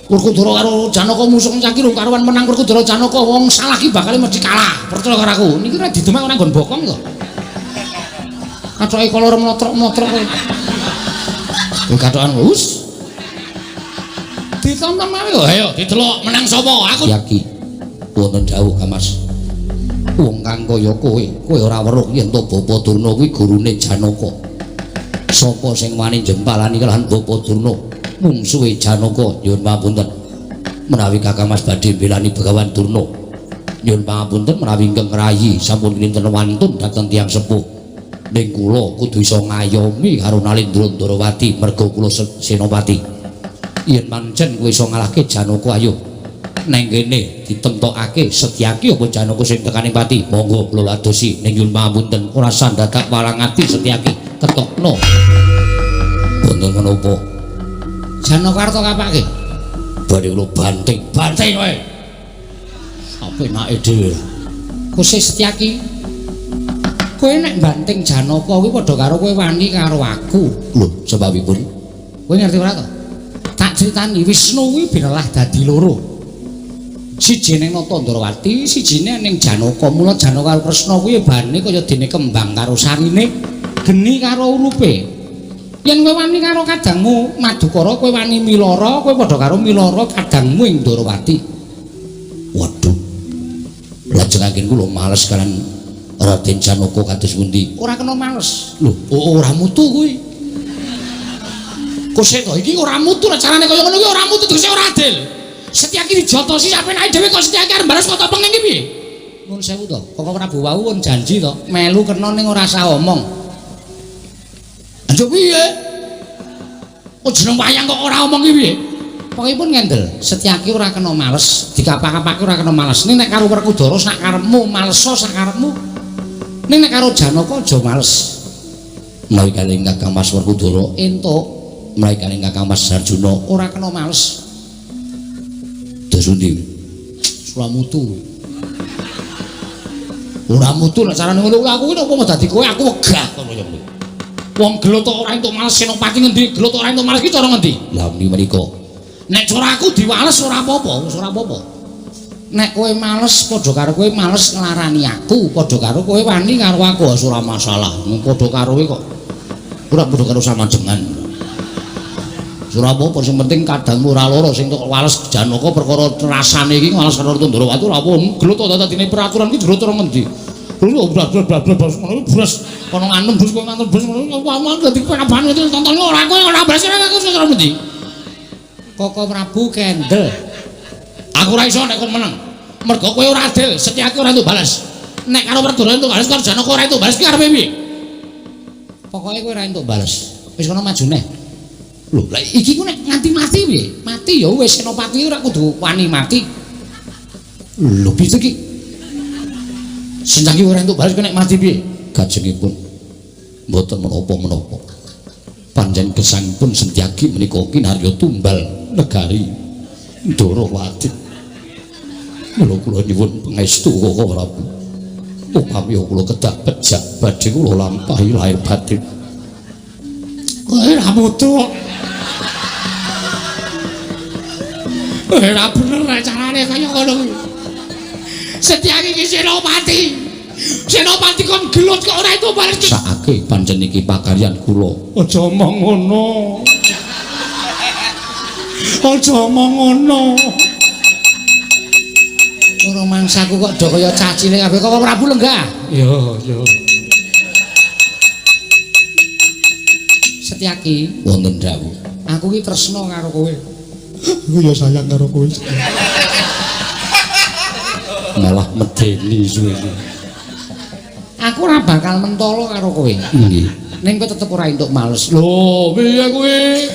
Speaker 1: Werkudara karo Janaka musuh cah ki rung karuan menang Werkudara Janaka wong salah ki bakal mesti kalah. Percaya karo aku. Niki ora didemek ora nggon bokong to. Katoke kolor mlotrok-mlotrok kowe. Kowe katokan wis. Ditonton mawon kok.
Speaker 3: Ayo didelok menang sapa? Aku
Speaker 1: Yaki. Wonten dawuh Kang Mas. Wong kang kaya kowe, kowe ora weruh yen to Bapa Durna kuwi gurune Janaka. Sapa sing wani jempalani kelahan Bapa Durna, mungsuhe Janaka? Nyuwun pangapunten. Menawi Kakang Mas badhe mbelani Begawan Durna. Nyuwun pangapunten menawi ingkang rayi sampun kinten wantun dhateng tiyang sepuh. Ning kula kudu iso ngayomi karo Nalendra Ndrawati merga kula senopati. Yen pancen kowe iso ngalahke Janaka, ayo neng kene ditentokake Setyaki apa Janaka sing tekaning pati. Monggo kula ladosi ning nyuwun pangapunten ora sandadak walang ati Setyaki ketokno.
Speaker 3: Wonten menapa?
Speaker 1: Janaka arep kapake?
Speaker 3: Badhe kula banting. Banting kowe. Apenake dhewe.
Speaker 1: Kuse Setyaki, kowe nek banting Janaka kuwi padha karo kowe wani karo aku.
Speaker 3: Lho, sebabipun?
Speaker 1: Kowe ngerti ora to? Tak critani, Wisnu kuwi binelah dadi loro. Siji ning Nata Ndrawati, sijine ning Janaka. Mula Janaka karo Kresna kuwi bane kaya dene kembang karo sarine, geni karo urupe. Yen kowe wani karo kadangmu Madukara, kowe wani milara, kowe padha karo milara kadangmu ing Ndrawati.
Speaker 3: Waduh. Lajeng anggen kula males kalian Raden Janaka kados pundi?
Speaker 1: Ora kena males.
Speaker 3: Lho, ora mutu kuwi.
Speaker 1: Kose to iki ora mutu carane kaya ngono kuwi ora mutu tegese ora adil. Setyaki dijotosi sapenake dhewe kok Setyaki arep balas kok pengen iki piye? Nuwun sewu to, Koko Prabu wau pun janji to, melu kena ning ora usah omong.
Speaker 3: Anjuk piye? Kok jeneng wayang kok ora omong iki piye?
Speaker 1: Pokokipun ngendel, Setyaki ora kena males, dikapak-kapake ora kena males. Ning nek karo Werkudara sak karepmu, maleso sak karepmu. Ning nek karo Janaka aja males.
Speaker 3: Menawi kalih Kakang Mas Werkudara
Speaker 1: entuk,
Speaker 3: menawi kalih Kakang Mas Arjuna
Speaker 1: ora kena males.
Speaker 3: Dos pundi?
Speaker 1: Ora mutu. Ora mutu nek carane ngono kuwi aku ki nek dadi kowe aku wegah kaya ngono.
Speaker 3: Wong gelut ora entuk males senopati ngendi? Gelut ora entuk males ki cara ngendi?
Speaker 1: Lah menika.
Speaker 3: Nek cara aku diwales ora apa-apa, wis ora apa-apa.
Speaker 1: Nek kowe males padha karo kowe males nglarani aku, padha karo kowe wani karo aku wis ora masalah.
Speaker 3: Padha karo kowe kok ora padha karo samajengan. Ora apa-apa sing penting kadangmu ora lara sing tok wales Janaka perkara rasane iki wales karo Ndrawati ora apa. Gelut tok dadine peraturan iki gelut ora ngendi. Gelut blas ngono blas kono nganem blas kono nganem blas ngono wae dadi penaban itu tonton ora kowe ora blas ora aku ora ngendi.
Speaker 1: Koko Prabu kendel.
Speaker 3: Aku ora iso nek kon menang. Mergo kowe ora adil, Setyaki ora entuk balas. Nek karo Werkudara entuk balas karo Janaka ora entuk balas ki arepe piye?
Speaker 1: Pokoke kowe ora entuk balas. Wis kono maju neh.
Speaker 3: Lho, lah iki ku nek nganti mati piye?
Speaker 1: Mati ya wis senopati ora kudu wani mati.
Speaker 3: Lho piye iki? Setyaki ora entuk balas nek mati piye? Kajengipun mboten menapa-menapa. Pancen gesangipun Setyaki menika kinarya tumbal negari Ndrawati. Mula kula nyuwun pangestu Koko Prabu. Upami kula kedah pejak badhe kula lampahi lahir batin.
Speaker 1: Kowe ora mutu kok. Ora bener carane kaya ngono kuwi.
Speaker 3: Setyaki iki senopati. Senopati kon gelut kok ora entuk balas.
Speaker 1: Sakake pancen iki pakaryan kula.
Speaker 5: Aja omong ngono. Aja omong ngono.
Speaker 1: Ora mangsaku kok do kaya cah cilik kabeh. Kok Prabu lenggah?
Speaker 5: Ya, ya.
Speaker 1: Setyaki,
Speaker 3: wonten dawuh.
Speaker 1: Aku ki tresna karo kowe.
Speaker 5: Aku ya sayang karo kowe.
Speaker 3: Malah medeni suwene.
Speaker 1: Aku ora bakal mentolo karo kowe.
Speaker 3: Nggih.
Speaker 1: Ning kowe tetep ora entuk males.
Speaker 3: Lho, piye kuwi?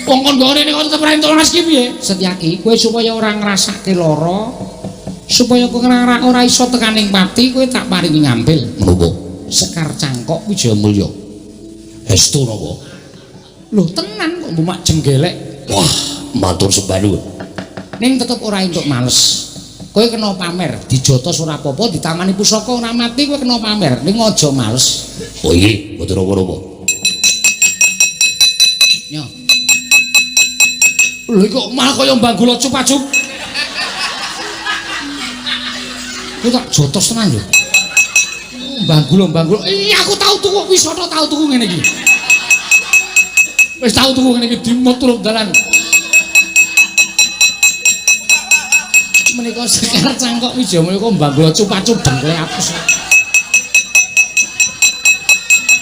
Speaker 3: Wong kon nggone nek tetep ora entuk males ki piye?
Speaker 1: Setyaki, kowe supaya ora ngrasake lara, supaya kowe ora iso tekaning pati, kowe tak paringi ngambil.
Speaker 3: Menapa?
Speaker 1: Sekar Cangkok Wijayamulya.
Speaker 3: Estu napa?
Speaker 1: Lho, tenan kok mbumak jenggelek.
Speaker 3: Wah, matur sembah nuwun.
Speaker 1: Ning tetep ora entuk males. Kowe kena pamer, dijotos ora apa-apa, ditamani pusaka ora mati, kowe kena pamer. Ning aja males.
Speaker 3: Oh iya, mboten napa-napa.
Speaker 1: Nyo.
Speaker 3: Lho kok malah kaya mbang gula cup-acup.
Speaker 1: Kowe tak jotos tenan lho. Banggula-banggula. Iya aku tau tuku wisata tau tuku ngene iki. Wis tau tuku ngene iki dimut turun dalan. Menika Sekar Cangkok Wijayamulya kok banggula cupacup dengkule apes.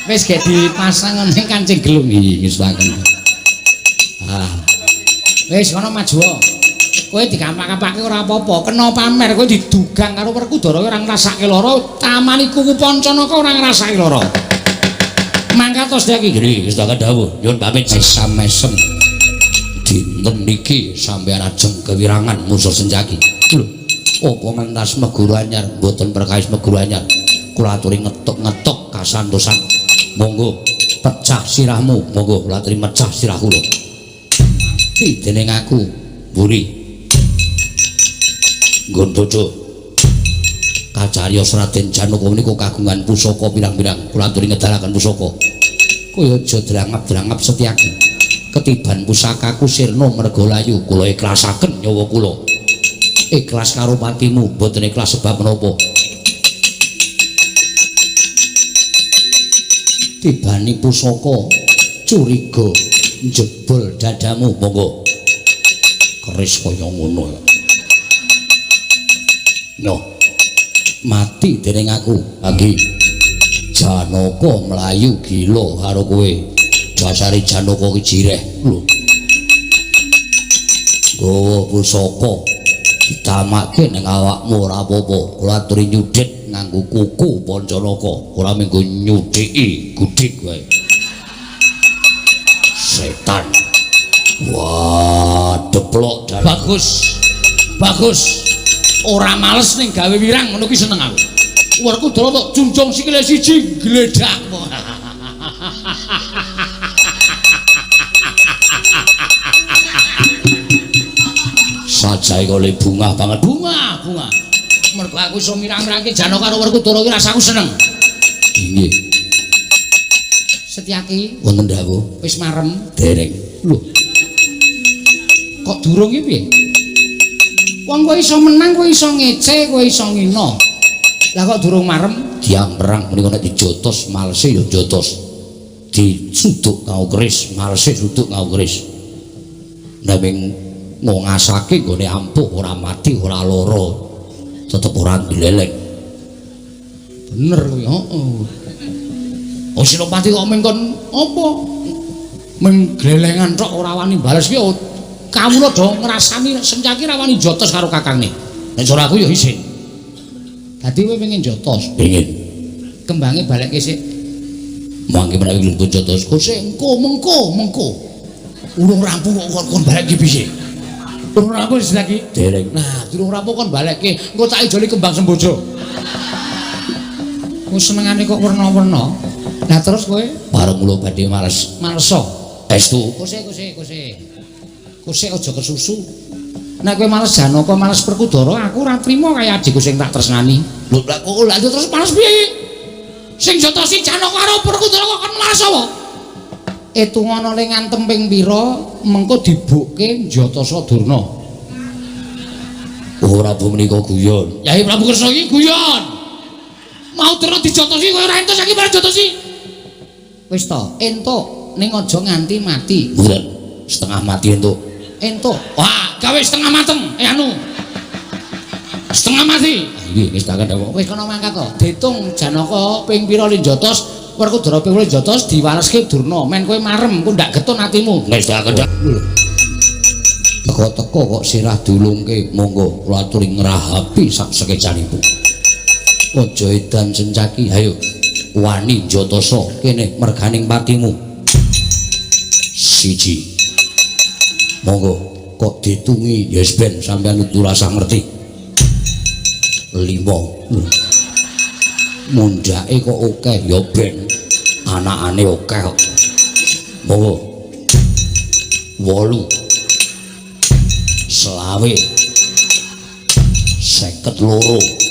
Speaker 1: Wis gek dipasang ning kancing gelung iki ngestuaken. Ah. Wis kono maju. Kowe dikampak-kampake ora apa-apa, kena pamer kowe didugang karo Werkudara ora ngrasake lara, tamani kuku Pancanaka ora ngrasake lara. Mangkat tos iki.
Speaker 3: Nggih, ngestuaken dawuh. Nyuwun pamit mesam-mesem. Dinten niki sampeyan ajeng kewirangan musuh Sencaki. Lho, apa ngentas meguru anyar? Mboten perkawis meguru anyar. Kula aturi ngetuk-ngetuk kasantosan. Monggo pecah sirahmu, monggo kula aturi mecah sirah kula. Mati dening aku mburi. Nggon dodo. Kacariyos Raden Janaka menika kagungan pusaka pirang-pirang. Kula aturi ngedalaken pusaka. Kowe aja drangap-drangap Setyaki. Ketiban pusakaku sirna merga layu, kula ikhlasaken nyawa kula. Ikhlas karo patimu, mboten ikhlas sebab menapa. Tibani pusaka curiga njebol dadamu, monggo. Keris kaya ngono ya. Nyoh. Mati dening aku, Anggi. Janaka mlayu gila karo kowe. Dasare Janaka ki jireh lho. Gawa pusaka ditamake ning awakmu ora apa-apa. Kula aturi nyudhit nganggo kuku Pancanaka, ora mung nyudhiki gudik wae. Setan. Wah, deplok dan
Speaker 1: bagus. Bagus. Ora males ning gawe wirang ngono ki seneng aku. Werkudara tok junjung sikile siji gledak.
Speaker 3: Sajae kole bungah banget.
Speaker 1: Bungah, bungah. Mergo aku iso mirang-mirangke Janaka karo Werkudara ki rasaku seneng.
Speaker 3: Inggih.
Speaker 1: Setyaki
Speaker 3: wonten dawuh.
Speaker 1: Wis marem?
Speaker 3: Dereng.
Speaker 1: Lho. Kok durung iki piye? Wong kowe iso menang, kowe iso ngece, kowe iso ngina. Lah kok durung marem?
Speaker 3: Tiyang perang menika nek dijotos malese ya jotos. Disuduk nganggo keris, malese suduk nganggo keris. Naming ngongasake nggone ampuh ora mati ora lara, tetep ora ngleleng.
Speaker 1: Bener kuwi, heeh. Oh Senopati kok mengkon apa? Meng glelengan tok ora wani bales ki kawula do ngrasani Sencaki ora wani jotos karo kakangne.
Speaker 3: Nek cara aku ya isin.
Speaker 1: Dadi kowe pengen jotos?
Speaker 3: Pengen.
Speaker 1: Kembange balekke sik.
Speaker 3: Mangke menawi gelem jotos.
Speaker 1: Kok sik engko mengko mengko. Urung rampung kok kon balekke piye? Durung rampung lagi?
Speaker 3: Dereng.
Speaker 1: Nah, durung rampung kon balekke. Engko tak ijoli kembang sembojo. Ku senengane kok werna-werna. Lah terus kowe
Speaker 3: bareng kula badhe males.
Speaker 1: Maleso.
Speaker 3: Estu.
Speaker 1: Kose kose kose. Kose aja kesusu. Nek kowe males Janaka, males Werkudara, aku ora trima kaya adikku sing tak tresnani.
Speaker 3: Lho, lah kok
Speaker 1: lha terus males piye? Sing jotosi Janaka karo Werkudara kok kon males apa? Etungana le ngantem ping pira mengko dibukke Njatasa Durna.
Speaker 3: Oh, Prabu menika guyon.
Speaker 1: Yai Prabu Kresna iki guyon. Mau terus dijotosi kowe ora entuk saiki bareng jotosi. Wis to, entuk ning aja nganti mati.
Speaker 3: Mboten, setengah mati entuk.
Speaker 1: Entuk. Wah, gawe setengah mateng. Anu. Setengah mati.
Speaker 3: Nggih, wis tak kandha.
Speaker 1: Wis kono mangkat to. Ditung Janaka ping pira le njotos, Werkudara ping pira njotos diwaleske Durna. Men kowe marem, ku ndak getun atimu.
Speaker 3: Wis tak kandha. Teko-teko kok sirah diulungke, monggo kula aturi ngrahapi sak sekecanipun. Aja edan Sencaki, ayo wani njatosa kene merganing patimu. Siji. Monggo kok ditungi ya wis ben sampeyan kudu rasah ngerti. 5. Mundhake kok akeh ya ben anakane akeh kok. Monggo. 8. 25. 52.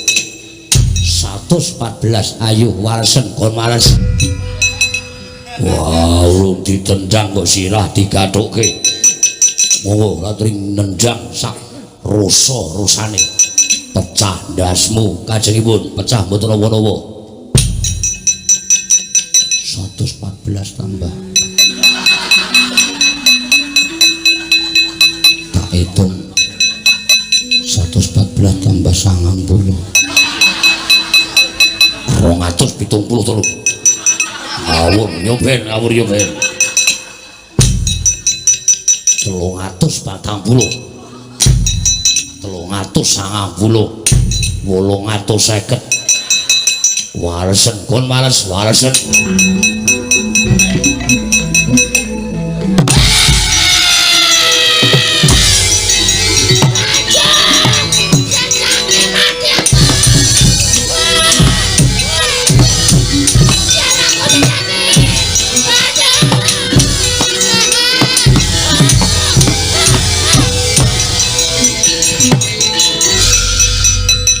Speaker 3: 114. Ayo walesen kon males. Wah, urung ditendang kok sirah digathukke. Monggo latri nendang sak rasa-rasane. Pecah ndasmu kajengipun, pecah mboten napa-napa. 114 tambah. Tak hitung. 114 tambah 90. 273. Ngawur nyoben, ngawur nyoben. 340. 390. 850. Walesen kon males walesen.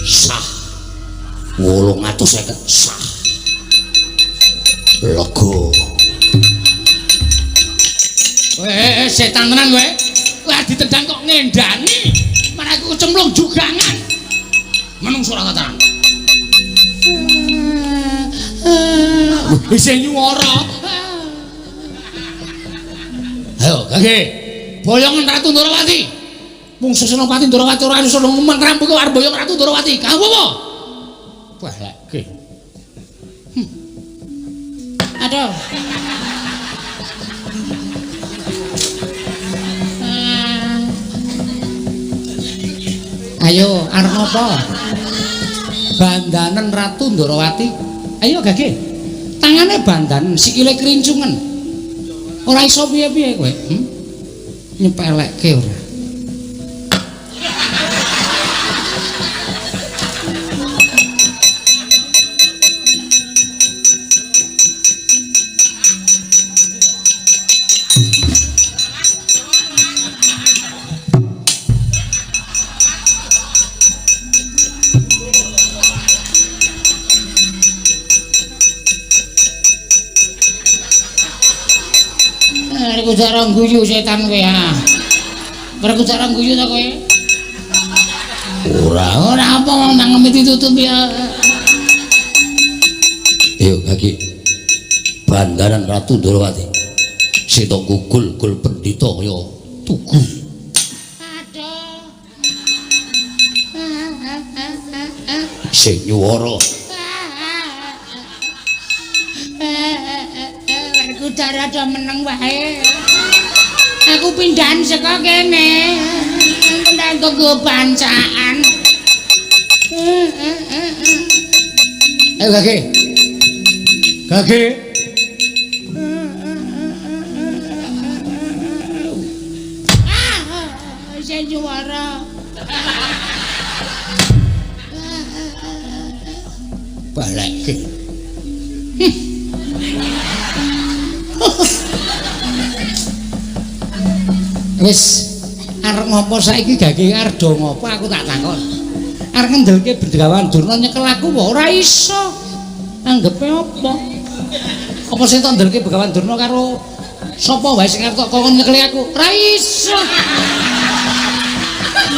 Speaker 3: Sah. 850 sah. Lega.
Speaker 1: Setan tenan kowe. Wah ditendang kok ngendani. Malah aku kecemplung jugangan. Menungso ora tataran. Isih nyuwara. Ayo, Gage. Boyongan Ratu Ndorowati. Mungsu Senopati Ndorowati ora iso ngomong rampung kok arep boyong Ratu Ndorowati. Kamu apa? Balekke.
Speaker 4: Aduh.
Speaker 1: Ayo, arep napa? Bandanen Ratu Ndorowati. Ayo Gage. Tangane bandanen, sikile krincungen. Ora iso piye-piye kowe, Nyepelekke ora.
Speaker 4: Werkudara guyu setan kowe ha. Werkudara guyu ta kowe?
Speaker 3: Ora,
Speaker 4: ora apa wong nangeme ditutup ya.
Speaker 3: Ayo Gage. Bandaran Ratu Ndorowati. Sita gugul gul pendhita kaya tugu.
Speaker 4: Aduh.
Speaker 3: Sing nyuwara.
Speaker 4: Werkudara do meneng wae. Aku pindahan saka kene. Ndang nggo bancaan.
Speaker 1: Ayo Gage. Gage.
Speaker 4: Ah, saya juara.
Speaker 1: Balekke. Wis arep ngopo saiki Gage arep do ngopo aku tak takon. Arep ngendelke Begawan Durna nyekel aku apa ora iso. Anggepe apa? Apa sing tak ndelke Begawan Durna karo sapa wae sing arep kok kon nyekeli aku? Ora iso.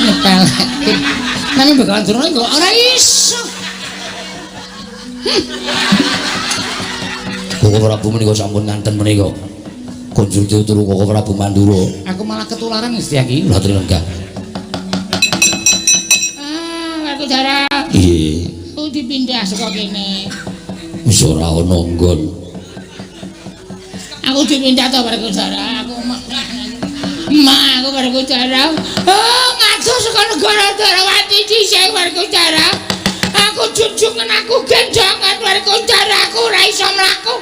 Speaker 1: Nyepelekke. Nanging Begawan Durna kok ora iso.
Speaker 3: Koko Prabu menika sampun nganten menika. Kunjung turu Koko Prabu Mandura.
Speaker 1: Aku malah ketularan Gusti Aki.
Speaker 3: Lha trinenggah.
Speaker 4: Ah, Werkudara.
Speaker 3: Nggih.
Speaker 4: Aku dipindah saka kene.
Speaker 3: Wis ora ana nggon.
Speaker 4: Aku dipindah to Werkudara. Aku mak aku Werkudara. Oh, ngadoh saka negara Ndorowati dhisik Werkudara. Aku junjungan aku gendongan Werkudara aku ora iso mlaku.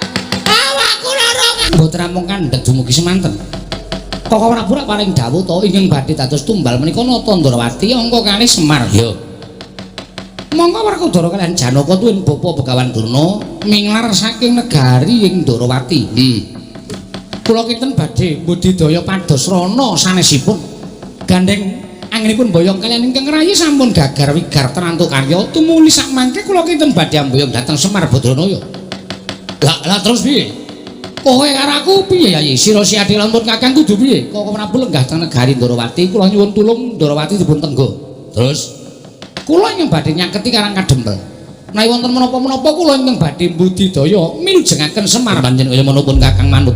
Speaker 4: Awakku lara.
Speaker 1: Mboten namung kandhek dumugi semanten. Koko Prabu rak paring dawuh to ingkang badhe dados tumbal menika nata Ndorowati angka kalih Semar.
Speaker 3: Ya.
Speaker 1: Monggo Werkudara kaliyan Janaka tuwin bapa Begawan Durna minglar saking negari ing Ndorowati. Kula kinten badhe mbudidaya pados rana sanesipun. Gandeng anggenipun boyong kaliyan ingkang rayi sampun gagar wigar terantuk karya tumuli sakmangke kula kinten badhe amboyong dhateng Semar Badranaya. Lah terus piye? Kowe karo aku piye Yayi? Sira si adil lampun kakang kudu piye? Koko Prabu lenggah teng negari Ndorowati, kula nyuwun tulung Ndorowati dipun tenggo.
Speaker 3: Terus
Speaker 1: kula ingkang badhe nyaketi Karang Kadempel. Menawi wonten menapa-menapa kula ingkang badhe mbudidaya milujengaken Semar panjenengan kaya menapa Kakang manut.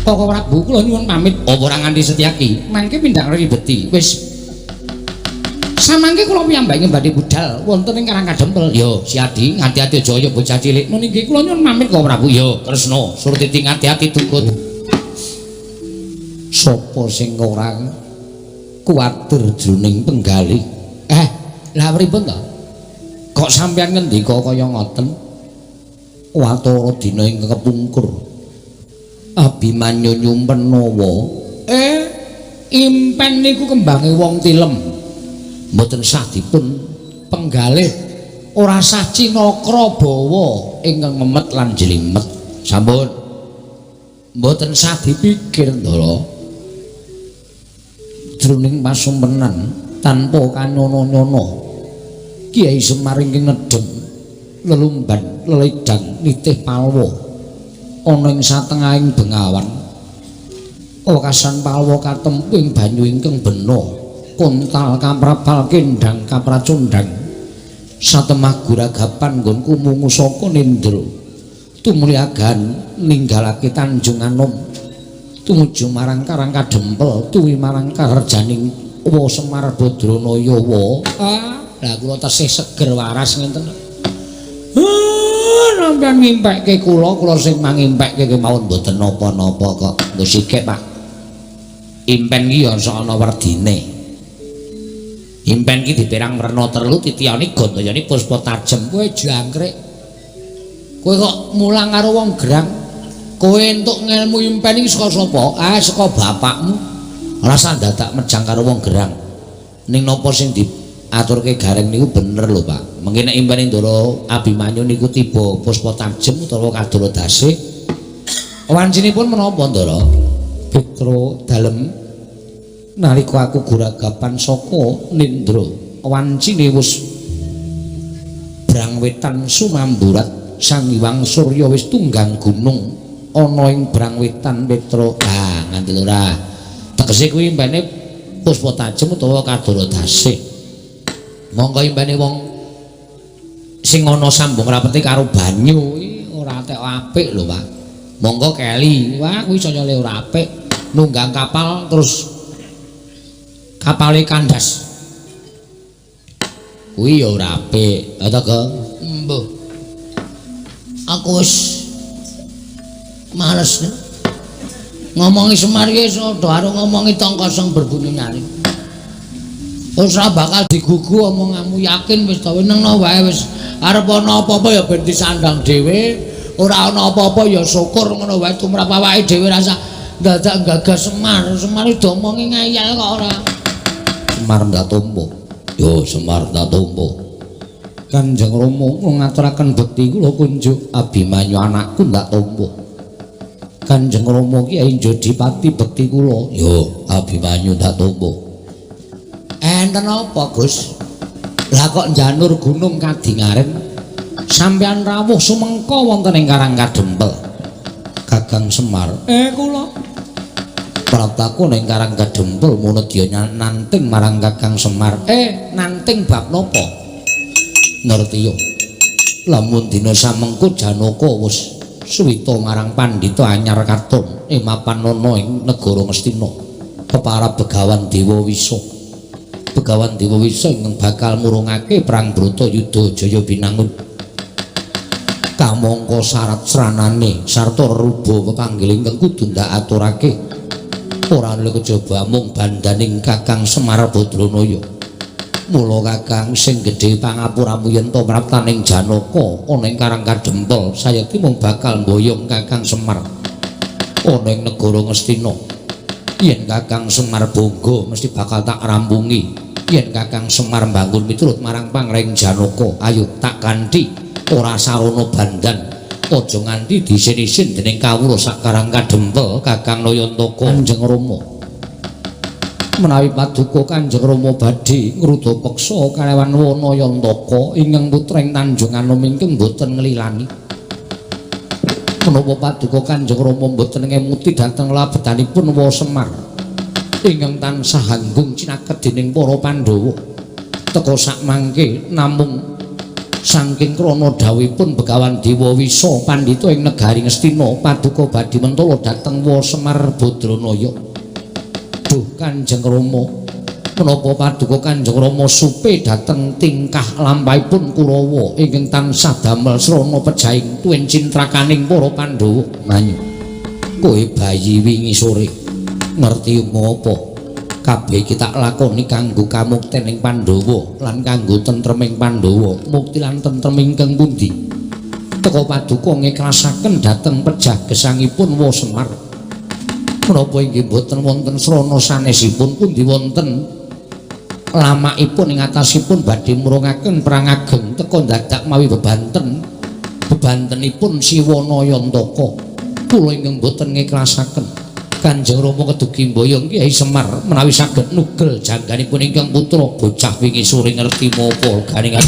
Speaker 1: Koko Prabu kula nyuwun pamit. Apa ora nganti Setyaki? Mangke pindhak ribeti. Wis. Samangke kula piyambak ingkang badhe budal wonten ing Karang Kadempel. Yo, Siadi, ngati-ati aja ya bocah cilik. Nun inggih kula nyuwun pamit Koko Prabu. Yo, Kresna, Surtiti ngati-ati tugut. Sopo sing ora kuwatir jroning penggalih? Lah pripun to? Kok sampeyan ngendika kaya ngoten? Watara dina ingkang kepungkur Abimanyu nyumpen nawa. Impen niku kembange wong tilem. Mboten sah dipun penggalih, ora sah cinakra bawa ingkang memet lan jlimet. Sampun. Mboten sah dipikir, Ndara. Jroning pasumpenan tanpa kanyono-nyono Kiai Semar ingkang nedhem lelumban leledang nitih palwa ana ing satengahing bengawan. Wekasan palwa katempu ing banyu ingkang bena, kontal kaprabal kendhang kapracundhang. Satemah guragapan nggonku mungu saka nindra. Tumuli agan ninggalake Tanjung Anom tumuju marang Karang Kadempel tuwi marang karjaning Wa Semar Badranaya wa. Lah kula tesih seger waras ngenten. Sampeyan ngimpekke kula, kula sing mangimpekke kemawon mboten napa-napa kok. Nggo sikik, Pak. Impen ki ya ana werdine. Impen ki diperang werna telu, titiyane gandayane puspa tajem. Kowe jangkrik. Kowe kok mulang karo wong gerang. Kowe entuk ngelmu impen iki saka sapa? Ah, saka bapakmu. Ora usah dadak mejang karo wong gerang. Ning napa sing diaturke Gareng niku bener lho, Pak. Mengke nek impene Ndara Abimanyu niku tiba puspa tajem utawa kadala dase. Wancinipun menapa, Ndara? Putra dalem nalika aku guragapan saka nindra, wancine wis brang wetan sumamburat Sang Hyang Surya wis tunggang gunung ana ing brang wetan Petra. Ah, nganti ora. Tegese kuwi impene puspa tajem utawa kadala dase. Monggo impene wong sing ana sambung rapete karo banyu iki ora tek apik lho, Pak. Monggo keli. Wah, kuwi saya le ora apik. Nunggang kapal terus kapale kandas. Kuwi ya ora apik. Ha ta, Gong?
Speaker 4: Mbuh. Aku wis males ngomongi Semar iki wis padha karo ngomongi tong kosong berbunyi nyaring. Wis ora bakal digugu omonganmu, yakin wis ta wenengno wae wis. Arep ana apa-apa ya ben disandang dhewe, ora ana apa-apa ya syukur ngono wae tumrap awake dhewe rasa dadak gagas Semar. Semar diomongi ngeyel kok ora.
Speaker 1: Semar ndak tompo. Yo Semar ndak tompo. Kanjeng Rama kula ngaturaken bekti kula kunjuk Abimanyu anakku ndak tompo. Kanjeng Rama Kyai Jodipati bekti kula. Yo Abimanyu ndak tompo. Enten apa, Gus? Lah kok njanur gunung kadingaren sampeyan rawuh sumengka wonten ing Karang Kadempel. Kakang Semar. Kula praptaku ning Karang Kadempel munedya nanting marang Kakang Semar. Nanting bab napa? Ngerti yo. Lamun dina samengko Janaka wis suwita marang pandhita anyar katon ing mapan ana ing negara Ngastina. Peparab Begawan Dewa Wisa. Begawan Dewa Wisa ingkang bakal murungake perang Bratayuda Jaya Binangun. Kamangka syarat sranane sarta reruba pepanggil ingkang kudu ndak aturake. Ora ana kejaba mung bandaning Kakang Semar Badranaya. Mula Kakang sing gedhe pangapuramu yen ta praptaning Janaka ana ing Karang Kadempel sayekti mung bakal mboyong Kakang Semar ana ing negara Ngastina. Yen Kakang Semar bangga mesti bakal tak rampungi. Yen Kakang Semar mbangun miturut marang pangreng Janaka, ayo tak kanthi ora sarana bandan. Aja nganti diisin-isin dening kawula sak Karang Kadempel Kakang Nayantaka. Kanjeng Rama. Menawi paduka Kanjeng Rama badhe ngruda peksa kalawan Wanayantaka ingkang putra ing Tanjung Anom ingkang boten nglilani. Menapa paduka Kanjeng Rama boten ngemuti dhateng labetanipun Wa Semar ingkang tansah hanggung cinaket dening para Pandhawa. Teka sakmangke namung
Speaker 3: Saking krana dhawuhipun Begawan Dewa Wisa pandhita ing negari Ngastina paduka badhe mentala dhateng Wa Semar Badranaya. Duh Kanjeng Rama, menapa paduka Kanjeng Rama supe dhateng tingkah lampahipun Kurawa ingkang tansah damel srana pejahing tuwin cintrakaning para Pandhawa. Manyu, kowe bayi wingi sore ngerti apa? Kabeh iki tak lakoni kanggo kamuktening Pandhawa lan kanggo tentreming Pandhawa. Mukti lan tentrem ingkang pundi? Teka paduka ngiklasaken dhateng pejah gesangipun Wa Semar. Menapa inggih boten wonten srana sanesipun pundi wonten lamakipun ing atasipun badhe murungaken perang ageng teka dadak mawi bebanten bebantenipun Siwana Yantaka. Kula ingkang boten ngiklasaken. Kanjeng Rama kedugi mboyong Kyai Semar menawi saged nugel jangganipun ingkang putra bocah wingi sore ngerti menapa garingan.